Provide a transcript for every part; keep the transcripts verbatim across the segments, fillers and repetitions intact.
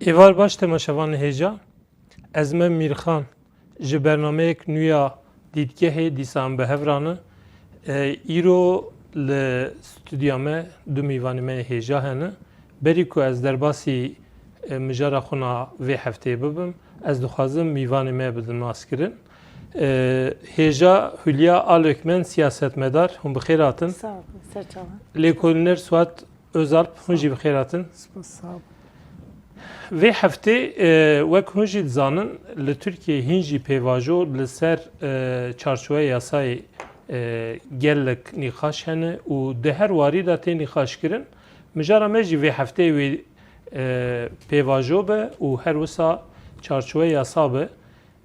Êvar baş temaşevanê hêja. Ez me Mîrxan ji bernameyek nû ya Dîtgehê dîsa em bi hev re ne. E, îro li stûdya me du mîvanê me yê hêja hene. Berî ku ez derbasî, e, mijara xwe na vê hefteyê bibim, ez dixwazim mîvanê me bidin naskirin. E, Hêja Hülya Alökmen, siyasetmedar, hûn bi xêr hatin. Sağ olun, ser çavan. Lêkolîner Suat Özalp, hûn jî bi xêr hatin. Spas, sağ ol. Vê heftê, e, wek hûn jî dizanin, li Tirkiyeyê hîn jî pêvajo li ser, e, çarçoveya yasayê, e, gelek nîqaş hene û di her warî de tê nîqaşkirin. Mijara me jî vê hefteyê wê, e, pêvajo be û her wisa çarçoveya yasa be.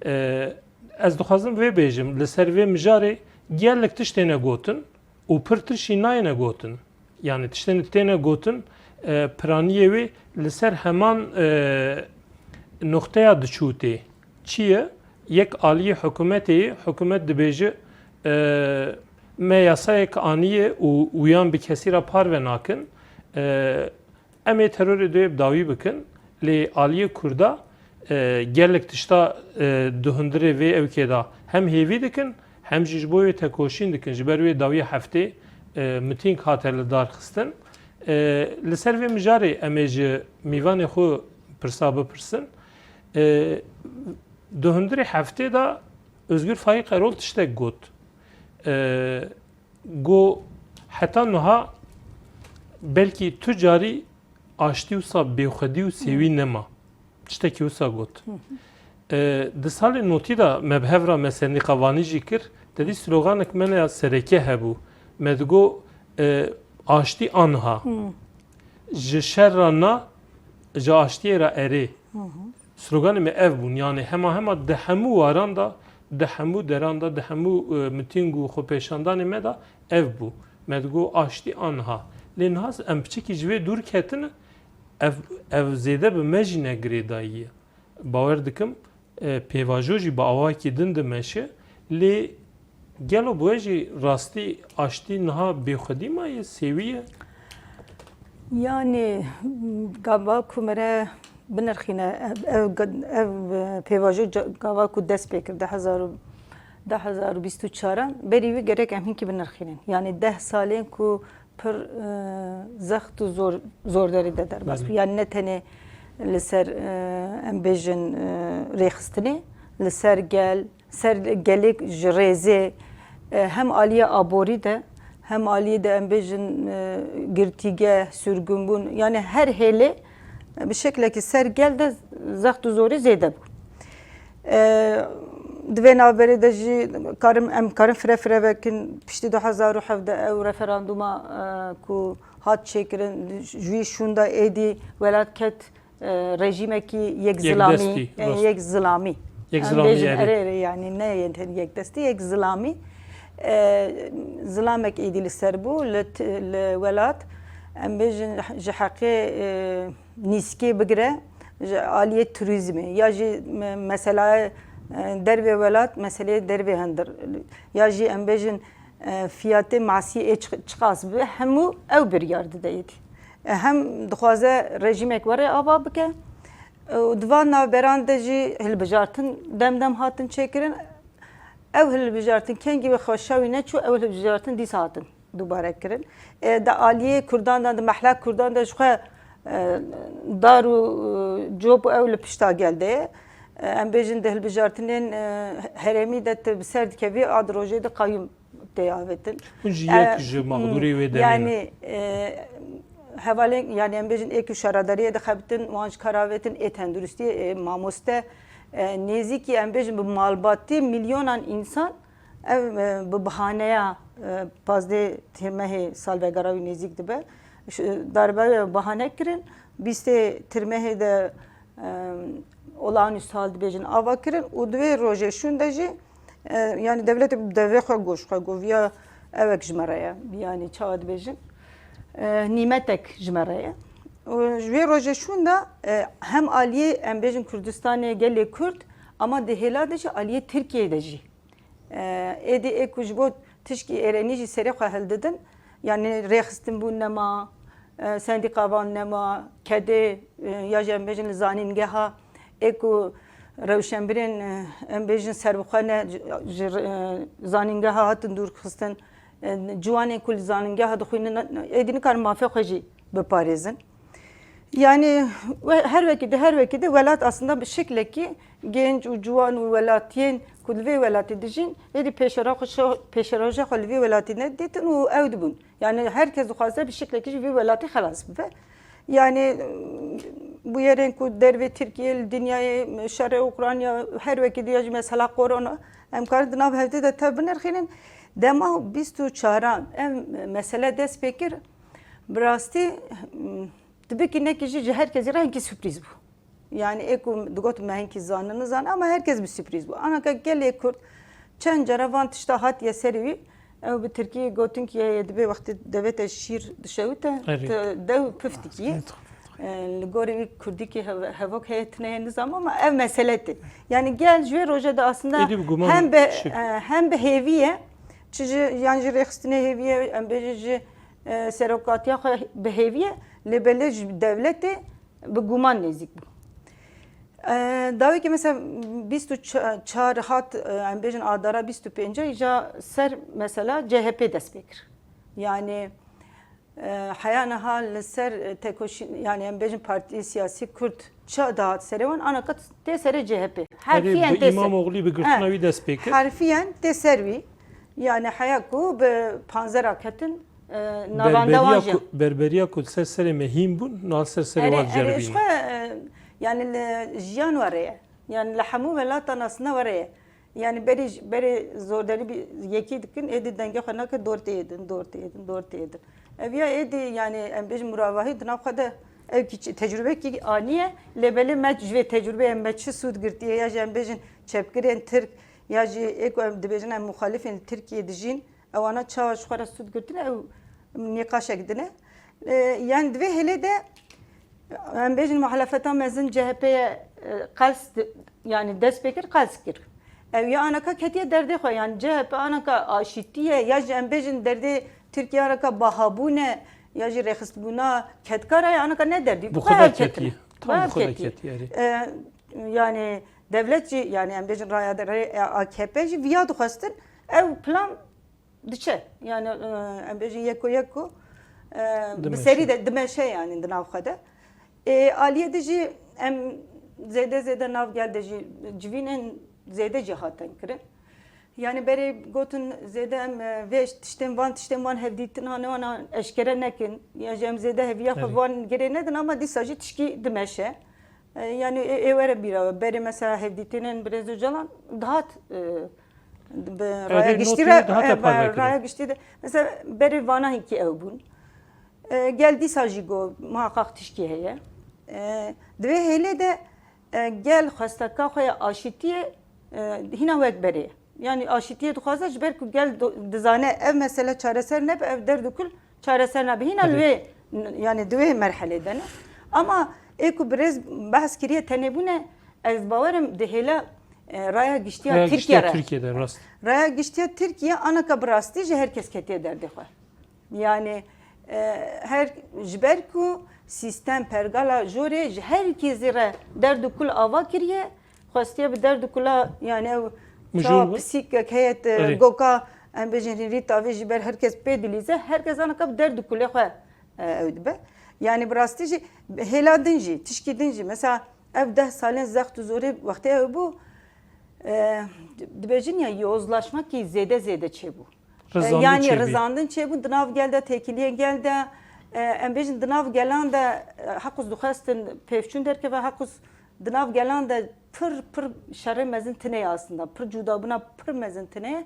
E, ez dixwazim vê bêjim, li ser vê mijarê gelek tişt têne gotin û pir tişt jî nayêne gotin. Yani tiştên têne gotin, e, piraniyê wê li ser heman, e, noxteya diçû tê. Çi ye? Yek aliyê hikûmetê ye, hikûmet dibêje, e, me yasayek aniye û wiyan bi kesî re parve nakin. E, Em ê terorê duyê bi dawî bikin, lê aliyê Kurda, e, gelek tişta, e, di hundirê vê ewkê de hem hêvî dikin, hem jî ji bo wê tekoşîn dikin. Ji ber wê dawiya heftê, e, mitîng hate li dar xistin. E, li ser vê mijarê em ê ji mîvanê xwe pirsa bipirsin. E, di hundirê heftê de Ozgur Faîq Erol tiştek got. E, Got, heta niha belkî tu carî aştî wisa bêxwedî û sêwî nema. Tiştekî wisa got. E, di salê notî de me bi hev re me sendîqa Vanî jî kir. Te dî sloganek me ya sereke hebû. Me digot, e, aştî aniha. Ji şer re na, ji aştiyê re erê. Sloganê me ev bûn, yani hema hema di hemû waran de, di hemû deran de, di hemû, e, mitîng û xwepêşandanê me de ev bû. Me digot aştî aniha. Lê niha em piçekî ji vê dûr ketine, ev, ev zêde bi me jî ne girêdayî ye. Bawer dikim, e, pêvajo jî bi awakî din dimeşe, lê gelo bi we jî rastî aştî niha bêxwedî maye, sêwî ye? Yani, gava ku mere binirxîne, ev, ev, ev pêvajo ca-, gava ku dest pê kir, du hezar û, du hezar û bîst û çar, berî wî gerek em hinkî binirxînin. Yani deh salên ku pir, e, zext û zor, zordarî de derbas bû. Belê. Yani ne tenê li ser, e, em bêjin, e, rêxistinê, li ser gel, ser gelê ji rêzê, e, hem aliyê aborî de, hem aliyê de em bêjin, e, girtîgeh, sürgünbûn, yani her hêlê, e, bi şeklekî ser gel de zext û zorî zêde bû. E, di vê navberê de jî karim, em karin fire fire vekin, piştî du hezar û hevdeh ew referanduma, e, ku hat çêkirin, ji wî şûnda êdî welat ket, e, rejîmekî yek zilamî, Yekdestî, e, rast. yek zilamî. Yek Em zilamî, bêjin erê. erê, erê, yani ne yek, yek destî, yek zilamî. E, zilamek êdî li ser bû, li t-, li welat, em bêjin ji heqê, e, nîskê bigire, ji aliyê turizmê, ya jî me-, mesela, e, dervê welat, meseleyê dervê hundir, ya jî em bêjin, e, fiyatê masiyê ê çi-, çiqas bi, hemû ew biryar dide êdî. E, hem dixwaze rejîmek were ava bike, e, û di van navberan de jî hilbijartin dem dem hatin çêkirin. Ew hilbijartin kengî bi xweşa wî neçû, ew hilbijartin dîsa hatin dubare kirin. E, di aliyê Kurdan de, di mehla Kurdan de ji xwe, e, dar û, e, cop û ew li pişta gel de ye. E, em bêjin di hilbijartinên, e, herêmî de tu bi ser dikevî, a di rojê de qayûm tê avêtin. Hûn jî yek E, ji mexdûrê wê demê ne. Yani, e, hevalên, yani em bêjin ê ku şaredariyê dixebitin, wan ji kar avêtin, ê tenduristiyê, ê mamoste, e, nêzîkî em bêjin bi malbatî milyonan însan ev, e, bi bahaneya, e, pazdeh Tirmehê salvegera wî nêzîk dibe. Ş-, darbe bahane kirin, bîstê Tirmehê de, e, olağanüstü hal dibêjin ava kirin û di vê rojê şûn de jî, e, yani dewletê devê xwe goş xwe got, viya ewek ji me re ye, yani çawa dibêjin, e, nîmetek ji me re ye. Û ji vê rojê şûn de, e, hem aliyê, em bêjin, Kurdistanê, gelê Kurd, ama di hêla de jî aliyê Tirkiyeyê de jî. E, êdî ê ku ji bo tişkî êrenî jî serê xwe hildidin, yani rêxistinbûn nema, e, sendîka van nema, kedê, e, ya jî em bêjin li zanîngeha, ê ku rewşenbirên, e, em bêjin serbixwe ne, ji, ji, e, zanîngeha hatin dûr xistin, e, ciwanên ku li zanîngeha dixwînin, êdî nikarin mafê xwe jî biparêzin. Yani we-, her wekî de, her wekî de welat aslında bi şeklekî genç û ciwan û welatiyên ku li vê welatî dijîn, êdî pêşera xwe şo-, pêşeroja xwe li vê welatî nedîtin û ew dibûn. Yani her kes dixwaze bi şeklekî ji vê welatî xelas bibe. Yani bûyerên ku dervê Tirkiye, li dinyayê, şerê Ukrayna, her wekî diya jî mesela korona, em karin di nav hevdê de tev binirxînin. Dema bîst û çaran ev mesele dest pê kir, bi rastî, tu bikî nekî jî ji her kesî re hinkî sürprîz bû. Yani ê ku digot me hinkî zanin, nizan, ama her kes bi sürprîz bû. Anaka gelê Kurd çend cara van tişta hatiye serê wî, ew bi tirkî gotin ki ye, dibê wextê devete şîr dişewite, Erê. te dew pif dikî. Evet. E, li gorî wî kurdîkî hev-, hevok heye tine ye nizam ama ev mesele tê. Yani gel ji wê roje de aslında Êdî bi guman hem bi, şik- e, hem bi hêvî ye, çi ji, yan ji rêxistinê hêvî ye, em bêjin ji, e, serokatiya xwe bi hêvî ye, lê belê ji dewletê bi guman nêzîk bû. E, dawî ki mesela bîst û çar hat, e, em bêjin adara bîst û pênc îja ser mesela C H P dest pê kir. Yani, e, heya niha li ser, e, tekoşîn, yani em bêjin partiyê siyasî Kurd ça dihat serê wan, anaka tê serê C H P. Herî Herfiyen bi tê ser- İmamoğlu bi girtina He. wî dest pê kir. Herfiyen tê ser wî. Yani heya ku bi panzera ketin, e, navenda wan Berberiya jî. ku, berberiya ku li ser serê me hîn bûn, niha li ser serê Erê, wan erê, diceribînin. Ji xwe, e, yani li jiyan were ye. Yani li hemû welatan aslında were ye. Yani berê, berê zorderî bi yekî dikin, êdî dengê xwe nake, dor tê êdin, dor tê êdin, dor tê êdin. Ev ya êdî yani em bêjin muravahî di nav xwe de ew kî çi-, tecrûbekî aniye, lê belê me ji vê tecrûbeyê me çi sûd girtiye, ya jî em bêjin çepgirên Tirk, ya jî ê ku em dibêjin em muxalifên Tirkiyê dijîn, ewana çawa ji xwe re sûd girtine, ew nîqaşek din e. E, yani di vê hêlê de em bêjin muhalefeta mezin C H P ye, e, qels di-, yani dest pê kir, qels kir. Ew ya anaka ketiye derdê xwe, yani C H P anaka aşîtî ye, ya jî em bêjin derdê Tirkiye anaka bahabûn e, ya jî rêxistbûna kedkara ye, anaka ne derdî. Bi xwe ev ketiye. Tam bi xwe ketiye. E, yani devlet jî, yani em bêjin raya de rê-, A K P jî viya dixwestin, ew plan diçe. Yani, e, em bêjin yeko yeko, e, bi serî de dimeşe yani di nav xwe de. Ê, aliyê din jî em zêde zêde nav gel de jî civînên zêde jî hatin kirin. Yani berê gotin zêde em, e, vê tiştên van, tiştên van hevdîtina ne wana eşkere nekin. Ya jî em zêde heviya xwe Evet. van girê nedin ama dîsa jî tişkî dimeşe. E, yani ê, ê were bîra we. Berê mesela hevdîtinên Birêz Ocalan dihat, e, bi raya giştî re, e, raya giştî de, mesela berê vana hinkî ew bûn. E, gel dîsa jî got, muhaqaq tişkî heye. E, di vê hêlê de, e, gel xwesteka xwe ya aşîtiyê, e, hîna wek berê ye. Yani aşîtiyê dixwaze ji ber ku gel do-, dizane ev mesele çareser nebe, ev derd û kul çareser nabe. Hîna li wê, n-, yani di wê merhelê de ne. Ama ê ku birêz behs kiriye tenê bûne, ez bawerim di hêla, e, raya giştiya Raya Tirkiye giştiya re. Tirkiye de, rast. Raya giştiya Tirkiye anaka bi rastî ji her kes ketiye derdê xwe. Yani, e, her, ji ber ku sîstem pergala jorê ji her kesî re derd û kul ava kiriye, xwestiye bi derd û kula, yani ew çawa pisîkek heye, e, goka, em bêjin rîrî tavê ji ber her kes pê dilîze, her kes anaka bi derd û kulê xwe, e, ew dibe. Yani bi rastî jî hêla din jî, tişkî din jî, mesela ev deh salên zext û zorê wextê ew bû, e, dibêjin ya yozlaşma kî zêde zêde çêbû. E, Rizandin yani çêbû. Rizandin çêbû, di nav gel de, têkiliyê gel de, e, em bêjin di nav gelan de, e, heqûs dixwestin pêvçûn derkeve, heqûs di nav gelan de pir, pir şerê mezin tine ye aslında, pir cudabûna pir mezin tine ye.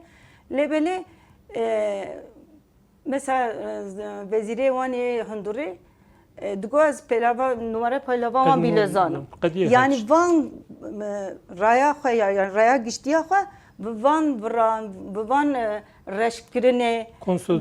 Lê belê, e, mesela, e, z-, vezîrê wan ê hundurê, e, digo ez pêlava, numare pêlava wan bîle zanim. Yani van, e, raya xwe ya, yani raya giştiya xwe bi van viran, bi van, e, reşkirinê,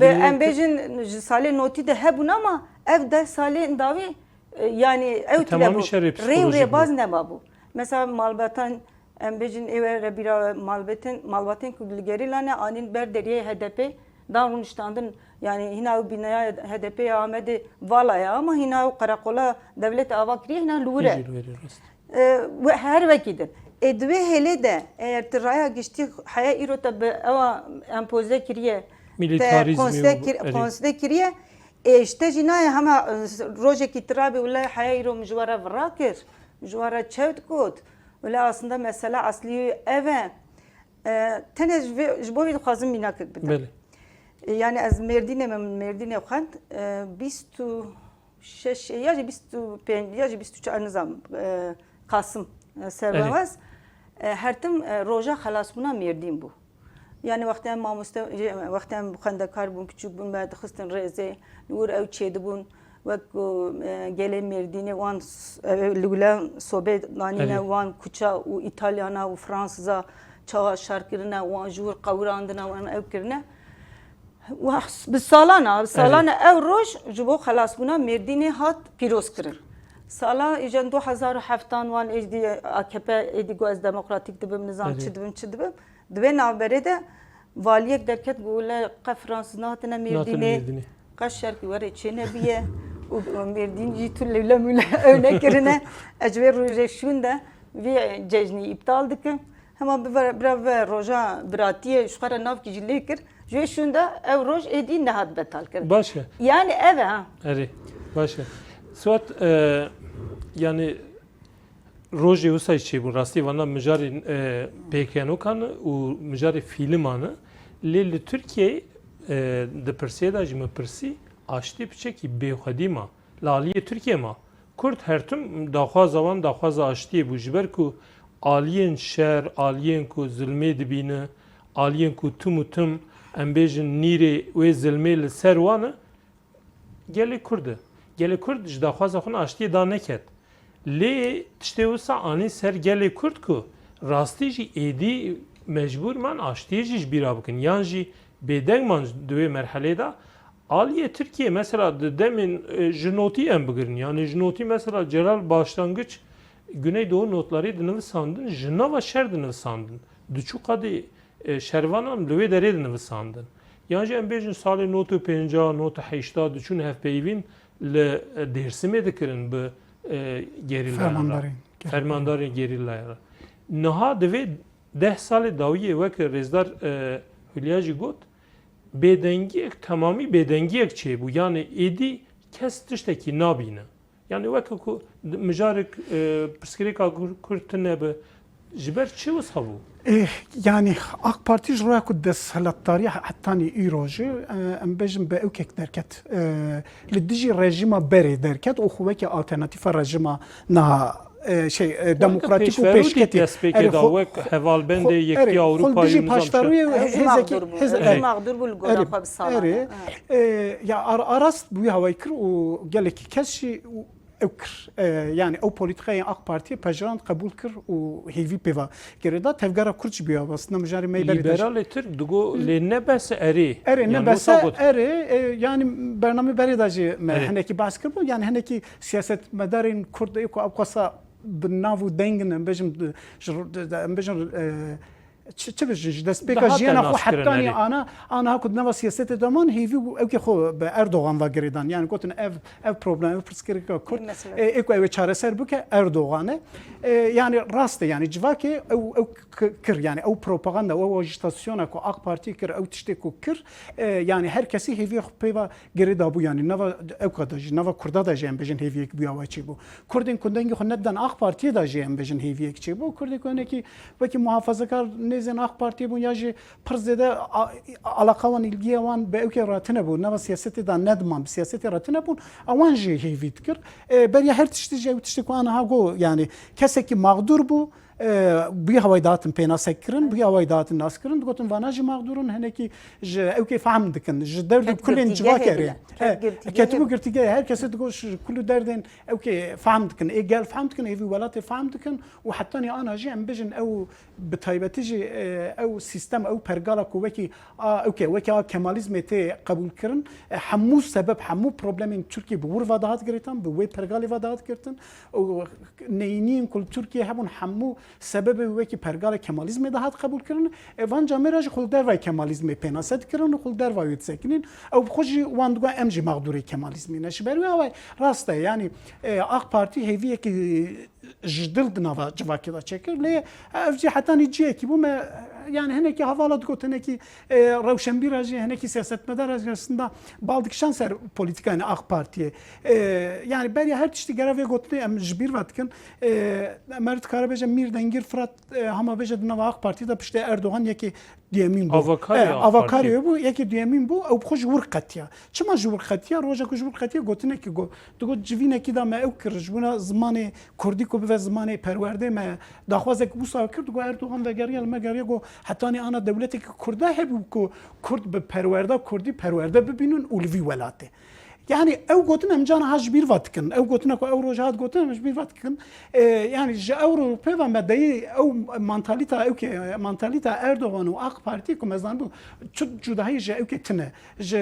bi, em bêjin ji salê notî de hebûn ama ev deh salên dawî, e, yani ew tine bû. Rê û rêbaz nema bû. Mesela malbatan, em bêjin ê were bîra malbatên, malbatên ku li gerîla ne anîn ber deriyê H D P, dan rûniştandin, yani hîna ew bînaya H D P ya Amedê vala ye, ama hîna ew qereqola dewletê ava kiriye, hîna li wir e. Hîjî li wir e, rast. E, we-, her wekî din. Ê di wê hêlê de eger tu raya giştî heya îro te bi ewa empoze kiriye, te Milîtarîzmî konside û kir-, erê. konside kiriye, ê ji te jî nayê hema, e, rojekî tu rabî wile heya îro min ji we re vira kir, min ji we re çewt got. Wile aslında mesele eslî ev e. E, tenê ji vê, ji bo vê dixwazim mînakek bidim. Belê. E, yani ez Mêrdînê me, min Mêrdînê xwend. E, bîst û şeş ya jî bîst û pênc ya jî bîst û çar nizam, e, Qasim, e, Serwewez. E, her tim, e, roja xelasbûna Mêrdîn bû. Yani wextê em mamoste, wextê em xwendekar bûn, küçük bûn, me dixistin rêzê, li wir ew çêdibûn, wek ku, e, gelê Mêrdînê wan s-, e, li wile sobê danîne, Erê. wan kuça û Îtalyana û Fransiza çawa şer kirine, wan ji wir qewirandine, wan ew kirine. Wah, bi salana, bi salana ew roj ji bo xelasbûna Mêrdînê hat pîroz kirin. Sala îjen du hezar û heftan wan êdî A K P êdî got ez demokratîk dibim, nizam Erê. çi dibim, çi dibim. Di vê navberê de valiyek derket got wile qe Fransîz nehatine Nehatine Mêrdînê, Mêrdînê. qe şerkî were çê nebiye û Mêrdîn jî tu lewle mûle ew nekirine. Ez ji vê rojê şûn de vî cejnî îptal dikim. Hema bi ve, bira ve roja biratiyê ji xwe re navkî jî lê kir. Ji wê şûn de ew roj êdî nehat betal kirin. Baş e. Yani ev e ha. Erê, baş e. Suat, e, yani rojê wisa jî çêbûn. Rastî vana mijarê, e, pêkenokan û mijarê fîliman e. Lê li Tirkiyeyê, e, di pirsê de jî min pirsî, aştî piçekî bêxwedî ma. Li aliyê Tirkiyê ma. Kurd her tim daxwaza wan daxwaza aştiyê bû. Ji ber ku aliyên şer, aliyên ku zilmê dibîne, aliyên ku tim û tim, em bêjin, nîrê wê zilmê li ser wan e, gelê Kurd e. Gelê Kurd ji daxwaza xwe aştiyê da neket. Lê tiştê wisa anî ser gelê Kurd ku rastî jî êdî mecbûr man aştiyê jî ji bîra bikin. Yan jî bêdeng man di wê merhelê de. Aliyê Tirkiyê mesela di demên, e, ji notî em bigirin. Yani ji notî mesela Celal Başlangıç Güneydoğu notları dinivisandin, ji nava şer dinivisandin. Diçû qadê, e, şervanan li wê derê dinivisandin. Yan jî em bêjin salê nod û pêncî, nod û heştê diçûn hevpeyvîn li, e, Dêrsimê dikirin bi, e, gerîlayan re. Fermandarên gerîlayan. Fermandarên gerîlayan re. Niha di vê deh salê dawiyê weke rêzdar, e, Hülya jî got, bêdengiyek, temamî bêdengiyek çêbû. Yani êdî kes tiştekî nabîne. Yani weke ku mijarek, e, pirsgirêka Kur-, Kurd tune be, ji ber çi wisa bû? Eh, yani AK Partî ji roya ku desthilatdarî he-, hetanî îro jî, e, em bêjin bi ewkek derket. E, li dijî rejîma berê derket û xwe weke alternatîfa rejîma niha, e, şey, e, demokratîk û pêşketî. Destpêkê da wek hevalbendê Yekîtiya Ewropayê û nizam şer. Ew jî mexdûr bû. Ew jî mexdûr bû li gora xwe bi salane. Erê. E, ya ar-, arast bi wî hawayî kir û gelekî kes jî ew kir. E, yani ew polîtîkayên AK Partiyê pejirand, qebûl kir û hêvî pê ve girêda. Tevgera Kurd jî bi wî hawayî, aslında mijarê me berê de jî. Lîberalê Tirk digo lê ne bes e, erê. Erê, ne bes e, erê. E, yani bername berê de jî me hinekî behs kiribû. Yani hinekî siyasetmedarên Kurd ê ku ew qasa bi nav û deng in, em bêjin, ji, em bêjin, e, çi, çi bijin, ji destpêka jiyana xwe hetanî ana, ana ha ku di nava siyasetê de man, hêvî û ewkê xwe bi Erdogan ve girêdan. Yani gotin ev, ev problem, ev pirsgirêka Kurd, e, ê ku ew ê çareser bike Erdogan e. E, yani rast e, yani civakê ew, ew k-, kir, yani ew propaganda, ew ajîtasyona ku AK Partî kir, ew tiştê ku kir, e, yani her kesî hêviyê xwe pê ve girêdabû, yani nava ewka de jî, nava Kurda de jî em bêjin hêviyek bûya we çêbû. Kurdên ku dengê xwe nedidan AK Partiyê de jî em bêjin hêviyek çêbû. Kurdên ku hinekî wekî muhafazekar nêzên AK Partiyê bûn ya jî pir zêde a-, alaqa wan, îlgiya wan bi ewkê re tune bû, nava siyasetê de nediman, bi siyasetê re tune bûn, ewan jî hêvî dikir. E, beriya her tiştî jî ew tiştê ku aniha got, yani kesekî mexdûr bû, e, bi wî hawayî dihatin pênasekirin, bi wî hawayî dihatin naskirin, digotin vana jî mexdûr in, hinekî ji ewkê fehm dikin, ji derd û kulên civakê re. Ketibû girtîgehê, her kesê digot ji kul û derdên ewkê fehm dikin, ê gel fehm dikin, ê vî welatê fehm dikin û hetanî ana jî em bêjin ew bi taybetî jî, e, ew sîstem, ew pergala ku wekî a, ewkê, wekî a Kemalizmê tê qebûlkirin, e, hemû sebeb, hemû problemên Tirkiyê bi wir ve dihat girêdan, bi wê pergalê ve dihat girtin û neyîniyên ku li Tirkiyê hebûn hemû Sebebê wê wekî pergalê Kemalîzmê de hat qebûlkirin. E, van camêra jî xwe li dervayê Kemalîzmê pênase dikirin û xwe li dervayê wê disekinin. Ew bi xwe jî wan digot em jî mexdûrê Kemalîzmê ne. Ji ber wê awayî rast e, yanî, e, AK Partî hêviyekî ji dil di nava civakê de çêkir. Lê ev jî hetanî cihekî bû me, yanî hinekî hevala digot, hinekî, e, rewşenbîra jî, hinekî siyasetmedara jî aslında bal dikişan ser polîtîkayên AK Partiyê. E, yanî beriya her tiştî gere vê gotinê em ji bîr ve dikin. E, meriv dikare bêje Mîr Dengîr Firat, e, hema bêje di nava AK Partiyê de piştê Erdogan yekê duyemîn bû. Avakarê E, AK Avakarê Partiyê. Bû, yekê duyemîn bû, ew bi xwe ji wir qetiya. Çima ji wir qetiya? Roja ku ji wir qetiya gotinekî got. Digot civînekî da me ew kir, ji bona zimanê kurdî ku bive zimanê perwerdê me daxwazek wisa kir, digot Erdogan vegeriya li me geriya got hetanî ana dewletekî kurda hebû ku kurd bi perwerda kurdî perwerde bibînin û li vî welatê. Yani ew gotin em cana ha ji bîr va dikin. Ew gotina ku ew roja hat gotin em ji bîr va dikin. E, yani ji ew ro pê ve me deyî ew mantalîta, ew ke mantalîta Erdogan û AK Partî ku me zanibû çi cudahî ji ew ke tine. Ji,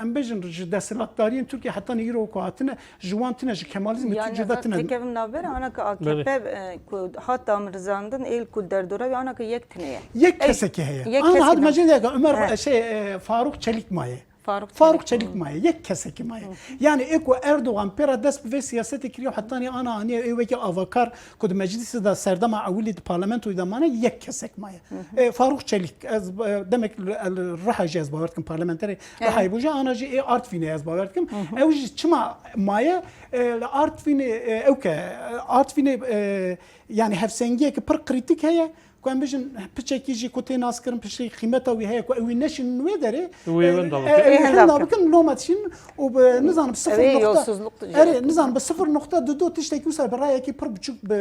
em bêjin, ji desthilatdariyên Tirkiye hetanî îro ku hatine, ji wan tine, ji Kemalizmê Yani tu cuda tine. Têkevim navbera, ana ki Belê. A K P, e, ku hat damirizandin, êl ku derdora wî, ana ki yek tine ye. Yek Ey, kesekî heye. Yek Ana kesekî hat heye. Mecîdê ke Ömer, He. Şey, e, Faruk Çelik maye. Faruk Faruk Çelik. Çelik maye. Yek kesekî maye. Yani ê ku Erdogan pê re dest bi vê siyasetê kiriye, hetanî ana aniye ê wekî avakar ku di meclîsê de serdema ewilî di parlamentoyê de mane, yek kesek maye. E, Faruk Çelik, ez, e, demek li, li Riha jî ez bawer dikim, parlamenterê Rihayê bû jî, ana jî ê Artvînê ez bawer dikim. Ew jî çima maye? E, li Artvînê, e, ew ke, e, Artvînê, e, yani hevsengiyeke pir krîtîk heye, ku em bijin piçekî jî ku tê naskirin, piştî qîmeta wî heye, ku ew wî neşînin wê derê, Wê e, wenda e, bikin. Wê wê wenda wenda bikin. Bikin, loma dişînin û bi, nizanim, sifir Ew ê nokta, yolsuzluk erê, jî. Nizanim, bi sifir nokta du du tiştekî wisa bi rayekî pir biçûk, bi,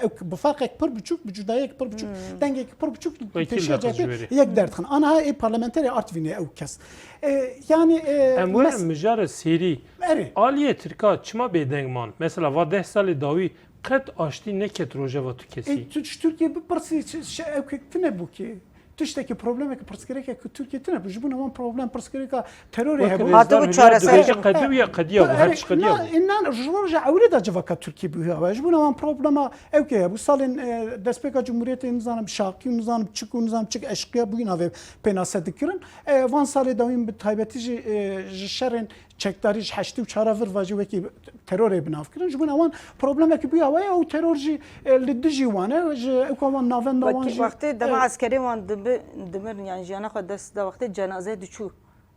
ew, bi ferqek pir biçûk, bi cudayek pir biçûk, dengek pir biçûk, Wekîl pêşiya derdixin C H P ji wê rê. Yek derdixin. Ana ha ê parlamenterê Artvînê ew kes. E, yani, e, Em were mes- mijarê sêrî. Erê. Aliyê Tirka çima bêdeng man? Mesela va deh salê dawî qet aştî neket rojeva tu kesî. E, tu ji Tirkiye bipirsî, çi, çi, ew kek tine bû ki. Tiştekî problemeke pirsgirêke ku Tirkiye tine bû. Ji bona wan problem pirsgirêka terorê Weke hebû. Hatibu rêzdar çareser Hülya dibêje kebû. Qedibiye, qediya bû, her Erê, çi qediya na, bû. Inan ji roja ewilê de civaka Tirkiye bû. Ji bona wan problema ew ke hebû. Salên, e, destpêka Cumhuriyetê nizanim şaqî û nizanim çik û nizanim çik eşqiya bûyî navê pênase dikirin. E, van salê dawîn bi taybetî jî, e, ji şerên çekdarî ji heştê û çar vir ve jî wekî terorê bi nav kirin. Ji bona wan problemekî bûya we ye û teror jî, e, li dijî wan e. Ji ewka wan navenda wan Wekî jî, wextê dema e, eskerê wan dibi-, dimirin, yani jiyana xwe dest da, wextê cenaze diçû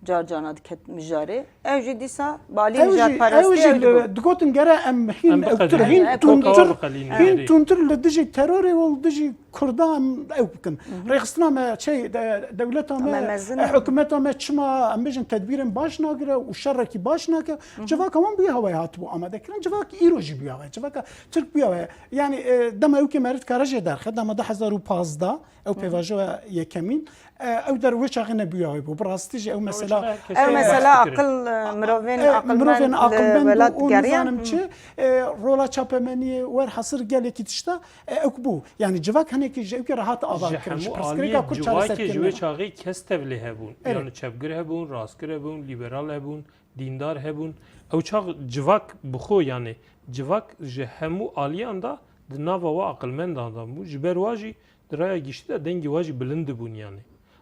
car cana diket mijarê. Ew jî dîsa balî Ew jî, mijar ew parastî jî ew dibû. Digotin gere em hîn Em ewtir, biqedînin. Hîn Em tuntir, koka biqedînin, hîn erê. Tuntir li dijî terorê û li dijî Kurda em ew bikin. Rêxistina me, şey, de, dewleta me, Em mezin e, in. Hikûmeta me çima, em bêjin, tedbîrên baş nagire û şerekî baş nake? Civaka wan bûye hawayê hatibû amadekirin. Civak îro jî bûye hawayê. Civaka Tirk bûye hawayê. Yani, e, dema ew ke meriv dikare jê derxe, dema du hezar û pazdeh, ew pêvajoya yekemîn, e, ew der wê çaxê nebûye hawayê bû. Bi rastî jî ew mesela, Ew mesela aqil, e, mirovên E, aqilmend mirovên li aqilmend welat û geriyan. Nizanim çi, e, rola çapemeniyê, werhasir gelekî tişta, e, ew bû. Yani civak hinekî ji ew ke rehat ava kirin, ji pirsgirêka Kurd çareser kirine. Ji hemû aliyê civakê ji wê çaxê kes tevlê hebûn. Erê. Yani çepgir hebûn, rastgir hebûn, lîberal hebûn, dîndar hebûn. Ew çax civak bi xwe, yani civak ji hemû aliyan de di nava we aqilmendan de bû. Ji ber wa jî di raya giştî de dengê we jî bilind dibûn yani.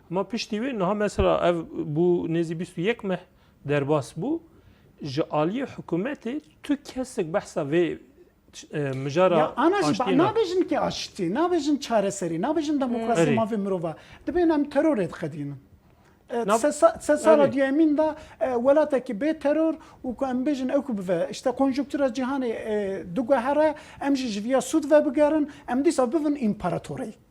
Hema piştî wê niha mesela ev bû nêzî bîst û yek meh derbas bû. Ji aliyê hikûmetê tu kesek behsa vê, e, mijara Ya ana jî aştiyê ba-, nake. Nabêjin ki aştî, nabêjin çareserî, nabêjin demokrasî Erê. mafê mirova. Dibên em terorê diqedînin. E, Nav- se sa-, se sala Erê. duyemîn de, e, welatekî bê teror û ku em bêjin ew ku bive, işte konjonktura cîhanê, e, diguhere, em jî ji viya sûd vebigerin, em dîsa bibin împaratoreyek.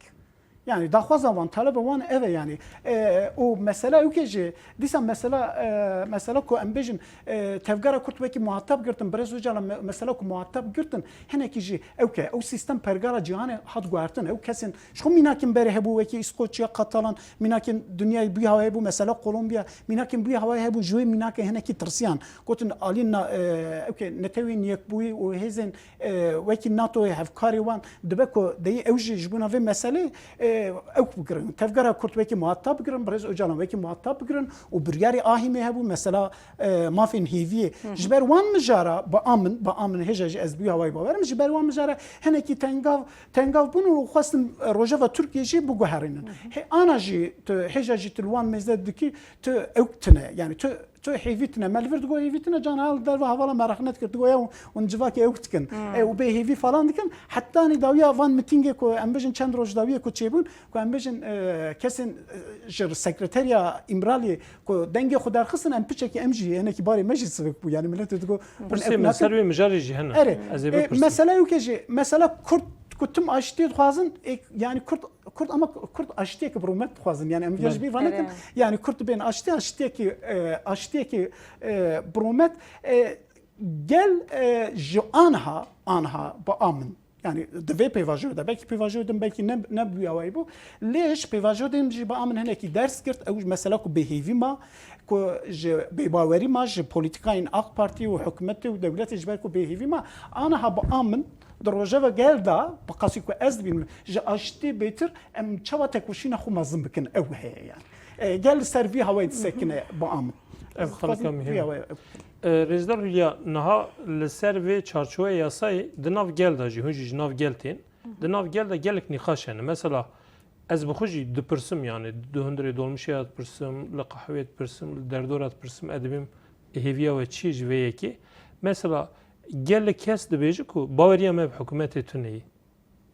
Yani daxwaza wan, taleba wan ev e yani. E, û mesela ew ke jî, dîsa mesela, e, mesela ku em bêjin, e, tevgera Kurd wekî muhateb girtin, Birêz Ocalan me-, mesela ku muhateb girtin, hinekî jî ew ke, ew sîstem pergala cîhanê hat guhertin, ew kesên ji xwe mînakên berê hebû wekî Îskoçya, Katalan, mînakên dinyayê bûye hawayê bû, mesela Kolombiya, mînakên bûye hawayê hebû, ji wê mînakê hinekî tirsiyan. Gotin alî na-, e, ew ke netewên yekbûyî û hêzên, e, wekî natoyê hevkarê wan dibe ku deyî ew jî ji bona vê meselê, e, e, ew bigirin. Tevgera Kurd wekî muhatab bigirin, Birêz Ocalan wekî muhatab bigirin û biryarê Ahîmê hebû, mesela, e, mafên hêviyê. Ji ber wan mijara bi a min, bi a min hêja jî ez bi wî hawayî bawer im, ji ber wan mijara hinekî tengav, tengav bûn û xwestin, e, rojeva Tirkiyê jî biguherînin. Hê ana jî tu, hêja jî tu li wan mêze dikî, tu ew tine, yani tu, tu hêvî tine. Me li vir digot hêvî tine, can hal derva hevala me rexnet kir, digot ya hûn civakê ew dikin. E, û bê hêvî falan dikin. Hetanî dawiya van mitîngê ku em bijin çend roj dawiyê ku çêbûn, ku em bijin, e, kesên, e, ji sekreteriya Îmraliyê ku dengê xwe derxistin, em piçekî em jî, hinekî barê me jî sivik bû. Yani milletê digot, hûn Pirsê ew min ser nakin. Wê mijarê jî hene. Erê. Ez ê E, bipirsim. Mesela yok jî, mesela Kurd ku tim aştiyê dixwazin, e, yani Kurd Kurd ama Kurd aştiyeke bi rûmet dixwazin. Yani em vê ji bîr vanikin. Erê. Yani Kurd dibên aştî, aştiyekî, e, aştiyekî, e, bi rûmet, e, gel, e, ji anha, anha bi a min. Yani di vê pêvajoyê de, belkî pêvajoyê din belkî ne, ne bi wî awayî bû. Lê ji pêvajoyê din jî bi a min hinekî ders girt. Ew ji mesela ku bêhêvî ma, ku ji bêbawerî ma, ji polîtîkayên AK Partî û hikûmetê û dewletê ji ber ku bêhêvî ma, anha bi a min, di rojeva gel de, bi qasî ku ez dibînim, ji aştî bêtir em çawa tekoşîna xwe mezin bikin, ew heye yani. E, gel li ser vî hawayê disekine bi a min. Ev xalika muhîm e. E, Rêzdar Hülya, niha li ser vê çarçoveya yasayê di nav gel de jî, hûn jî ji nav gel tên, di nav gel de gelek nîqaş hene. Mesela, ez bi xwe jî dipirsim, yani, di hundirê dolmişê ya dipirsim, li qehweyê dipirsim, li derdora dipirsim, ez dibêm hêviya we çi ye ji vê yekê? Mesela, gelek kes dibêje ku baweriya me bi hikûmetê tune ye.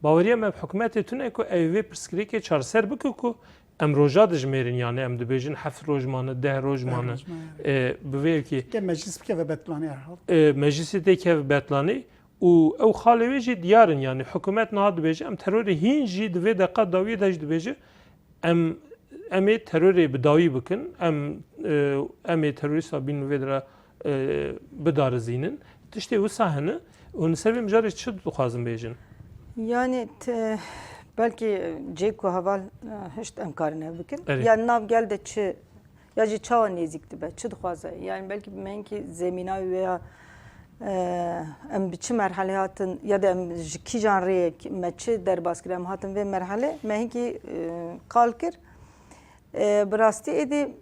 Baweriya me bi hikûmetê tune ku ew vê pirsgirêkê çareser bike ku em roja dijmêrin, yani em dibêjin heft roj mane, deh roj mane. Deh roj mane. E, bi vê yekê Ke meclis bikeve betlanê herhal. E, meclisê tê keve betlanê û ew xalê wê jî diyar in, yani hikûmet niha dibêje, em terorê hîn jî di vê deqa dawiyê de jî dibêje, em, em ê terorê bi dawî bikin, em, e, em ê terorîsta bînin vê dira, e, bidarizînin. Tiştê wisa hene û li ser vê mijarê çi dixwazin bêjin? Yani te, belkî cê ku heval, e, hişt em karin ev bikin. Erê. Yani nav gel de çi, ya jî çawa nêzîk dibe, çi dixwaze? Yani belkî me hinkî zemîna wê ya, e, em bi çi merhelê hatin, ya da em ji kîjan rêyek me çi derbas kir, em hatin vê merhelê, me hinkî, e, qal kir. E, bi rastî êdî, m,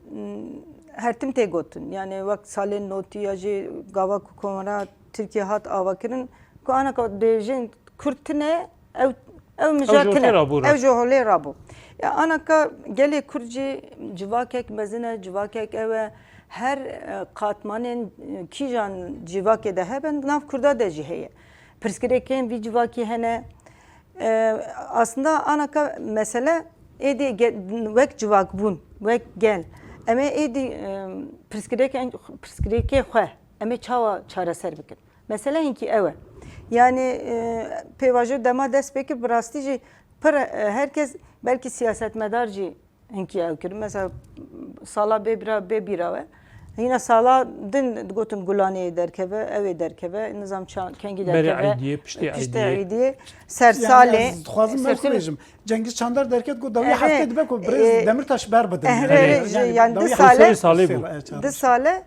her tim tê gotin. Yani wek salên notî ya jî gava ku Komara Tirkiye hat avakirin, ku anaka dibêjin Kurd tine, ew, ew mijar tine. Ew ji holê rabû. Ya anaka gelê Kurd jî civakek mezin e, civakek ew e. Her, e, qatmanên, e, kîjan civakê de hebin, nav Kurda de jî heye. Pirsgirêkên vî civakî hene. E, aslında anaka mesele êdî ge-, wek civakbûn, wek gel. Em ê êdî, e, pirsgirêkên, pirsgirêkê xwe, em ê çawa çareser bikin? Mesele hinkî ew e. Yani, e, pêvajo dema dest pê kir, bi rastî jî pir, e, herkes belkî siyasetmedar jî hinkî ew kirin. Mesela sala bê bira, bê bîra we. Hîna sala din digotin Gulanê derkeve, ew ê derkeve, nizam ça-, kengî Berê derkeve. Eydiyê, piştî Piştî Eydiyê. Eydiyê, ser Yani salê. Ez dixwazim me Ser xwe salê. Bêjim. Cengiz Çandar derket got dawiya Evet. Heftê dibe ku birêz E, Demirtaş ber bidin. Eh, Yani, evet, yani yani dawiya di sale, Serê salê bû. Serê, evet, Di sale,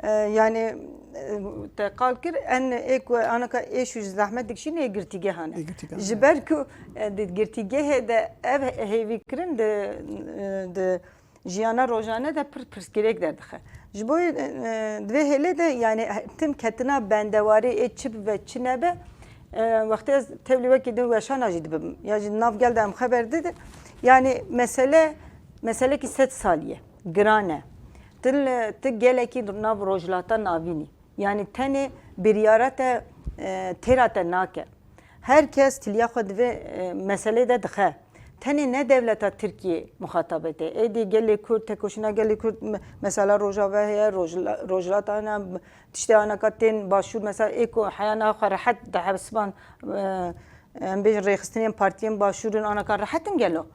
e, yani, e, te qal kir, en ê ku anaka êş û zehmet dikişîn ê girtîgehan e. Ê girtîgehan, Ji evet. Ber ku, e, di girtîgehê de ev hêvî kirin di, e, di jiyana rojane de pir pirsgirêk derdixe. Ji bo, e, e, di vê hêlê de, yani, tim ketina bendewarê ê çi bibe, çi nebe, e, wextê ez tevlî wekî din weşana jî dibim. Ya jî nav gel de em xeber didin. Yani, mesele, meselekî sed salî ye. Giran e. Ti, ti gelekî nav Rojhilata Navîn î. Yani tenê biryara te, e, têra te nake. Her kes tiliya xwe di vê, e, meselê de dixe. Tenê ne dewleta Tirkiyê muxatabê te. Êdî gelê Kurd, tekoşîna gelê Kurd, me-, mesela Rojava heye, Rojla-, Rojhilata hene, tiştê anaka tên Başûr, mesela ê ku heya niha xwe rehet dihesiband, e, em bêjin rêxistinên partiyên Başûr in, anaka rehet in gelo?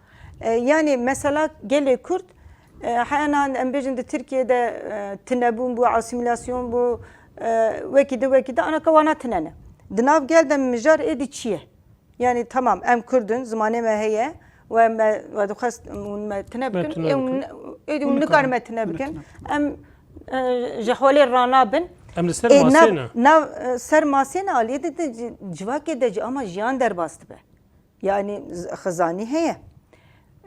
E, yani mesela gelê Kurd, e, heya niha em bêjin di Tirkiyê de, e, tinebûn bû, asîmîlasyon bû, e, wekî di, wekî di, anaka wana tine ne. Di nav gel de mijar êdî çi ye? Yani tamam, em Kurd in, zimanê me heye, we me, we dixwest hûn me tine Me bikin, tune ê hûn, bikin. êdî hûn Hûn nikarin me nikarin. tine Hûn bikin. tine. Em, e, ji holê ranabin. Em li ser Ê, masê nav, ne. nav, e, ser masê ne, aliyê de, de ci-, civakê de ci ama jiyan derbas dibe. Yani z-, xizanî heye.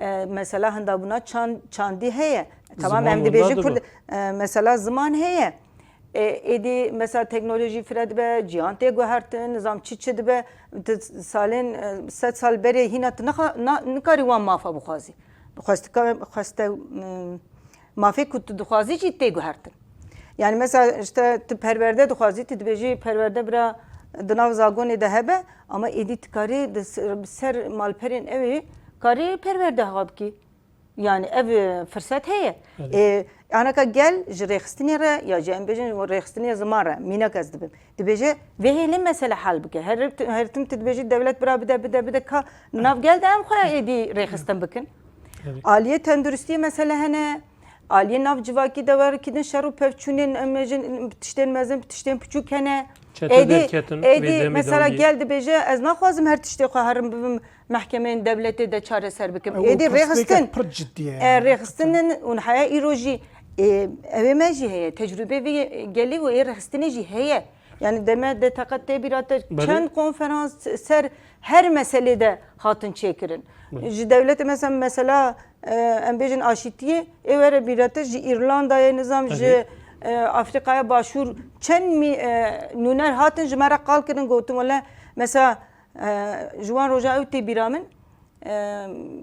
E, mesela hindabûna çand, çandî heye. Tamam, em dibêjin Kurd, e, mesela ziman heye. E, êdî mesela teknolojî fire dibe, cihan tê guhertin, nizam çi çi dibe. Tu salên, e, sed sal berê hîna tu nixa-, na-, nikarî wan mafa bixwazî. Xwestika-, xweste, e, mafê ku tu dixwazî jî tê guhertin. Yani mesela işte tu perwerde dixwazî, tu dibêjî perwerde bira di nav zagonê de hebe, ama êdî tu karî di ser, ser malperên ew ê karî perwerde ha bikî. Yani ev, e, firset heye. Evet. E, anaka gel ji rêxistinê re ya ji em bêjin rêxistinê ziman re, mînak ez dibim. Dibêje vê hêlê mesele hal bike. Her, her tim tu dibêjî dewlet bira bide, bide, bide ka nav gel de em xwe êdî rêxistin bikin. Evet. Aliyê tenduristiyê mesele hene. Aliyê nav civakî de werekî din şer û pevçûnên em bêjin tiştên mezin, tiştên piçûk hene. Çete Êdî, derketin, êdî meydemê mesela dawiyê. Gel dibêje ez naxwazim her tiştê xwe herim bibim mehkemeyên dewletê de çareser bikim. Ew Êdî perspektîf rêxistin. Pir cidî ye E, yani. Rêxistin û heya îro jî, e, ew ê me jî heye. Tecrûbê vê gelî û ê rêxistinê jî heye. Yani deme de teqet tê bîra te Belê. Çend konferans ser her meselê de hatin çêkirin. Belê. Ji dewletê mesela, mesela, e, em bêjin aşîtiyê, ê were bîra te ji Îrlandayê, nizam ji, Belê. E, Afrîkaya Başûr çend mî-, e, nûner hatin ji me re qal kirin, gotin wele mesela, e, ji wan roja ew tê bîra min, e,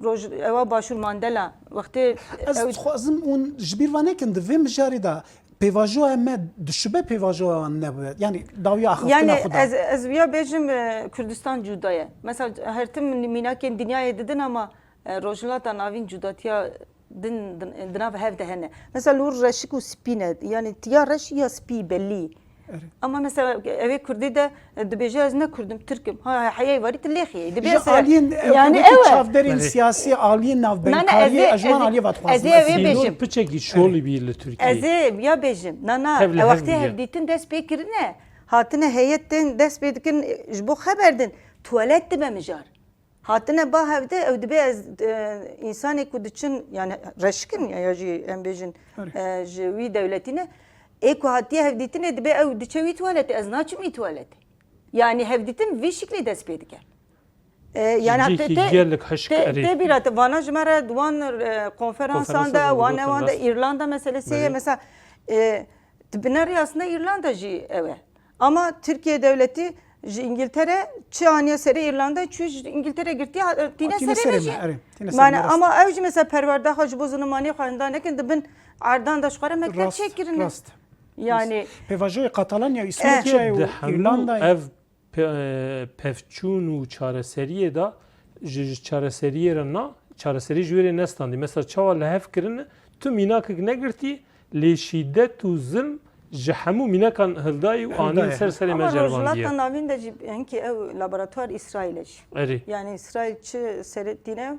roj-, ewa Başûr Mandela wextê Ez ew dixwazim hûn ji bîr ve nekin, di vê mijarê de pêvajoya me dişibe pêvajoya wan nebe. Yani dawiya axaftina Yani xwe da. ez, ez wiya bêjim, e, Kurdistan cuda ye. Mesela her tim mînakên dinyayê didin ama, e, Rojhilata Navîn cudatiya din, din, di nav hev de hene. Mesela li wir reşik û spî ne. Yani tiya reş ya spî belî. Erê. Ama mesela evê Kurdî de, e, dibêje ez ne Kurd im, Tirk im. Ha, heyê warî tu lêxiyê. Dibê Ji ez, aliyên, e, yani qûbetê ew e. Çavderên Belê. Siyasî, aliyên navbenkariyê, ez ê, ez ê, ez ê ev ê bêjim. Piçekî şolî bî li Tirkiyê. Ez ê ya bêjim. Na, na, Hev li e, hev wextê bûye. Hevdîtin dest pê kirine, hatine heyetên dest pê dikin, e, ji bo xeber din, tuwalet dibe mijar. Hatine ba hevde, ew dibê ez, e, însanê ku diçin, yani reşik in ya, ya jî em bêjin, Erê. E, ji wî dewletî ne. Ê ku hatiye hevdîtinê dibê ew diçe wî tuwaletê, ez naçim wî tuwaletê. Yani hevdîtin vî şiklê dest pê dike. E, yani Cihekî tê, tê, gelek hişk tê, erê. Tê bîra te, vana ji me re di wan, e, konferansan de, Konferansa de wan gotin ewan de rast. Îrlanda meselesê ye. Belê. Mesela, e, di binêrê aslında Îrlanda jî ew e. Ama Tirkiye dewletî ji Îngiltere çi aniye serê Îrlanda, çû ji Îngiltere girtiye, ha, tîne Tîne serê serê me me, jî. Erê, tîne serê Yani, me, rast. Ama ew jî mesela perwerda xwe ji bo zinimanê xwe hinda nekin, di bin erdan de ji xwe re mekteb Rast, çêkirine. Rast. Yani Pêvajoyê Katalanya, Eh. Îswîçya Tirkiye û di hemû Îrlandayê. Ev pe-, e, pevçûn û çareseriyê de ji, ji çareseriyê re na, çareserî ji wê rê nestandî. Mesela çawa li hev kirine, tu mînakek negirtî, lê şîdet û zilm ji hemû mînakan hildayî û anîn Hildayê. Ser serê me Ama ceribandî ye. Rojhilata Navîn de jî hinkî ew laboratuvar Îsraîl e jî. Erê. Yani Îsraîl çi serê tîne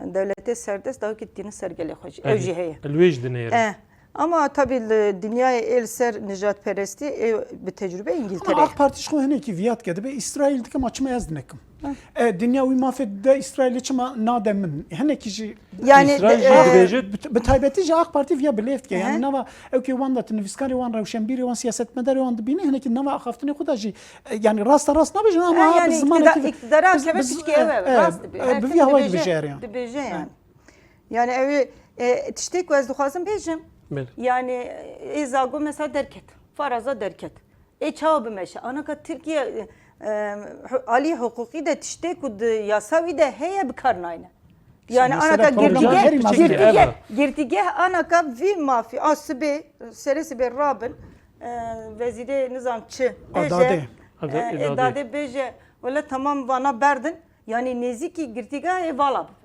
dewletê serdest dawikî tîne ser gelê xwe jî. Ew Erê. Jî heye. Li wê jî dinêrin. Eh. Ama tabii li dinyayê ê li ser nijadperestî ê bi tecrube Ama Îngiltere. AK Partî ji xwe hinekî viya dike, dibe Îsraîl dike, ma çima ez dinekim? Hı. E, dinya wî mafê de Îsraîlê çima nade min? Hinekî jî Yani, Îsraîl jî e, dibêje bi, bi taybetî jî AK Partî viya bilêv dike. Yani Hı. Nava ew kê wan de tu nivîskarê wan, rewşenbîrê wan, siyasetmedarê wan dibîne, hinekî nava axaftinê xwe de jî, e, yani rasta rast nabêjin ama Ha, ha, yani bi zimanekî iktidar, iktidara bi, keve bi, tişkî e, ev e, e, rast dibe. E, Her bi tim vî havayî dibêje, dibêje yani. Dibêje yani. Yani ew ê, e, tiştê ku ez dixwazim bêjim. Belê. Yani, e, ê zago mesela derket. Faraza derket. Ê çawa bimeşe? Anaka Tirkiye, e, e, hu-, alî huqûqî de tiştê ku di yasa wî de heye bi kar nayne. Yani Mesela anaka Kurdan girtîgeh, her mafî girtîgeh, ev. Girtîgeh anaka vî mafî a sibê, serê sibê rabin, e, vezîrê nizam çi bêje, Adadê. Ada-, e, Adadê. Adadê bêje, wele tamam vana berdin, yani nêzîkî girtîgehê vala bibe.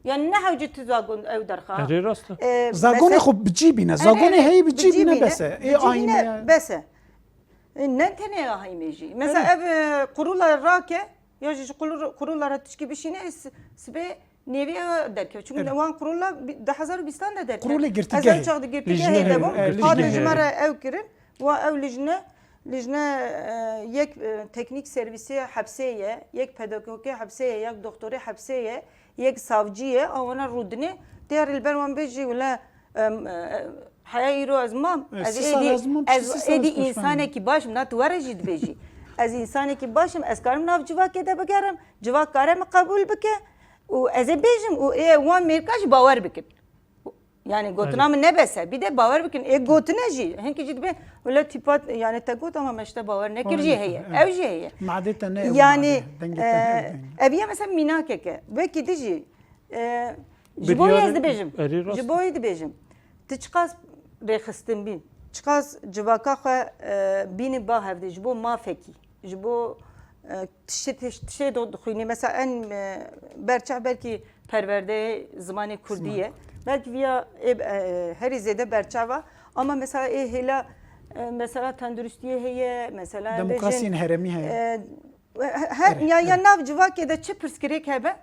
Yani ne hewce tu zagon ew derxa. Erê rast e. E, Zagonê mesela xwe bi cî bîne, Erê, zagonê erê, heyî bi bi cî cî bîne, bîne. Bes e. Ê Bi cî ayîne bîne, ya. Bes e. E, ne tenê ya heymê jî. Mesela Erê. Ev, e, qurula rake, ya jî ji qurul-, qurula re tişkî bişîne, e, s-, sibê nêvî ew derkeve. Çünkü Erê. Wan qurula bi-, di hezar û bîstan de derkeve. Qurulê girtîgehê. Ez ew çax di girtîgehê Lijne, de bûm. e, Hatin lijne. Ji me re ew kirin. Wa ew lijne, lijne, e, yek, e, teknîk servîsê hepsê ye, yek pedagogê hepsê ye, yek doktorê hepsê ye, yek savcî ye, a wana rûdinê, diyar li ber wan bê jî wile, em, e, heya îro ez mam, E, ez sî sal êdî, ez mam, ez piştî sî sal êdî ez konuşmam. Însanekî baş im, na tu were jî dibêjî. Ez însanekî baş im, ez karim nav civakê de bigerim, civak kare min qebûl bike, û ez ê bêjim û ê wan mêrka jî bawer bikin. Yani gotina min ne bes e. Bir de bawer bikin. Ê gotine jî. Hinkî jî dibe wele tîpa, yani te got ama me ji te bawer nekir jî heye. Ew jî heye. Madê te ne ew. Yani, madê, dengê te ne ew dengê. Ev ya mesela mînakeke. Wekî di jî, e, ji bo ez dibêjim. Ji bo yê dibêjim. Tu çiqas rêxistin bîn. Çiqas civaka xwe, e, bînî ba hevdê. Ji bo mafekî. Ji bo, e, tiştê, tiştê do dixwînî. Mesela en, e, berçav belkî perwerdeyê zimanê kurdî ye. Belkî viya ê, e, herî zêde berçav a. Ama mesela ê hêla, e, mesela tenduristiyê heye, mesela demokrasiyên herêmî heye. E, he-, he-, ya, ya nav civakê de çi pirsgirêk hebe?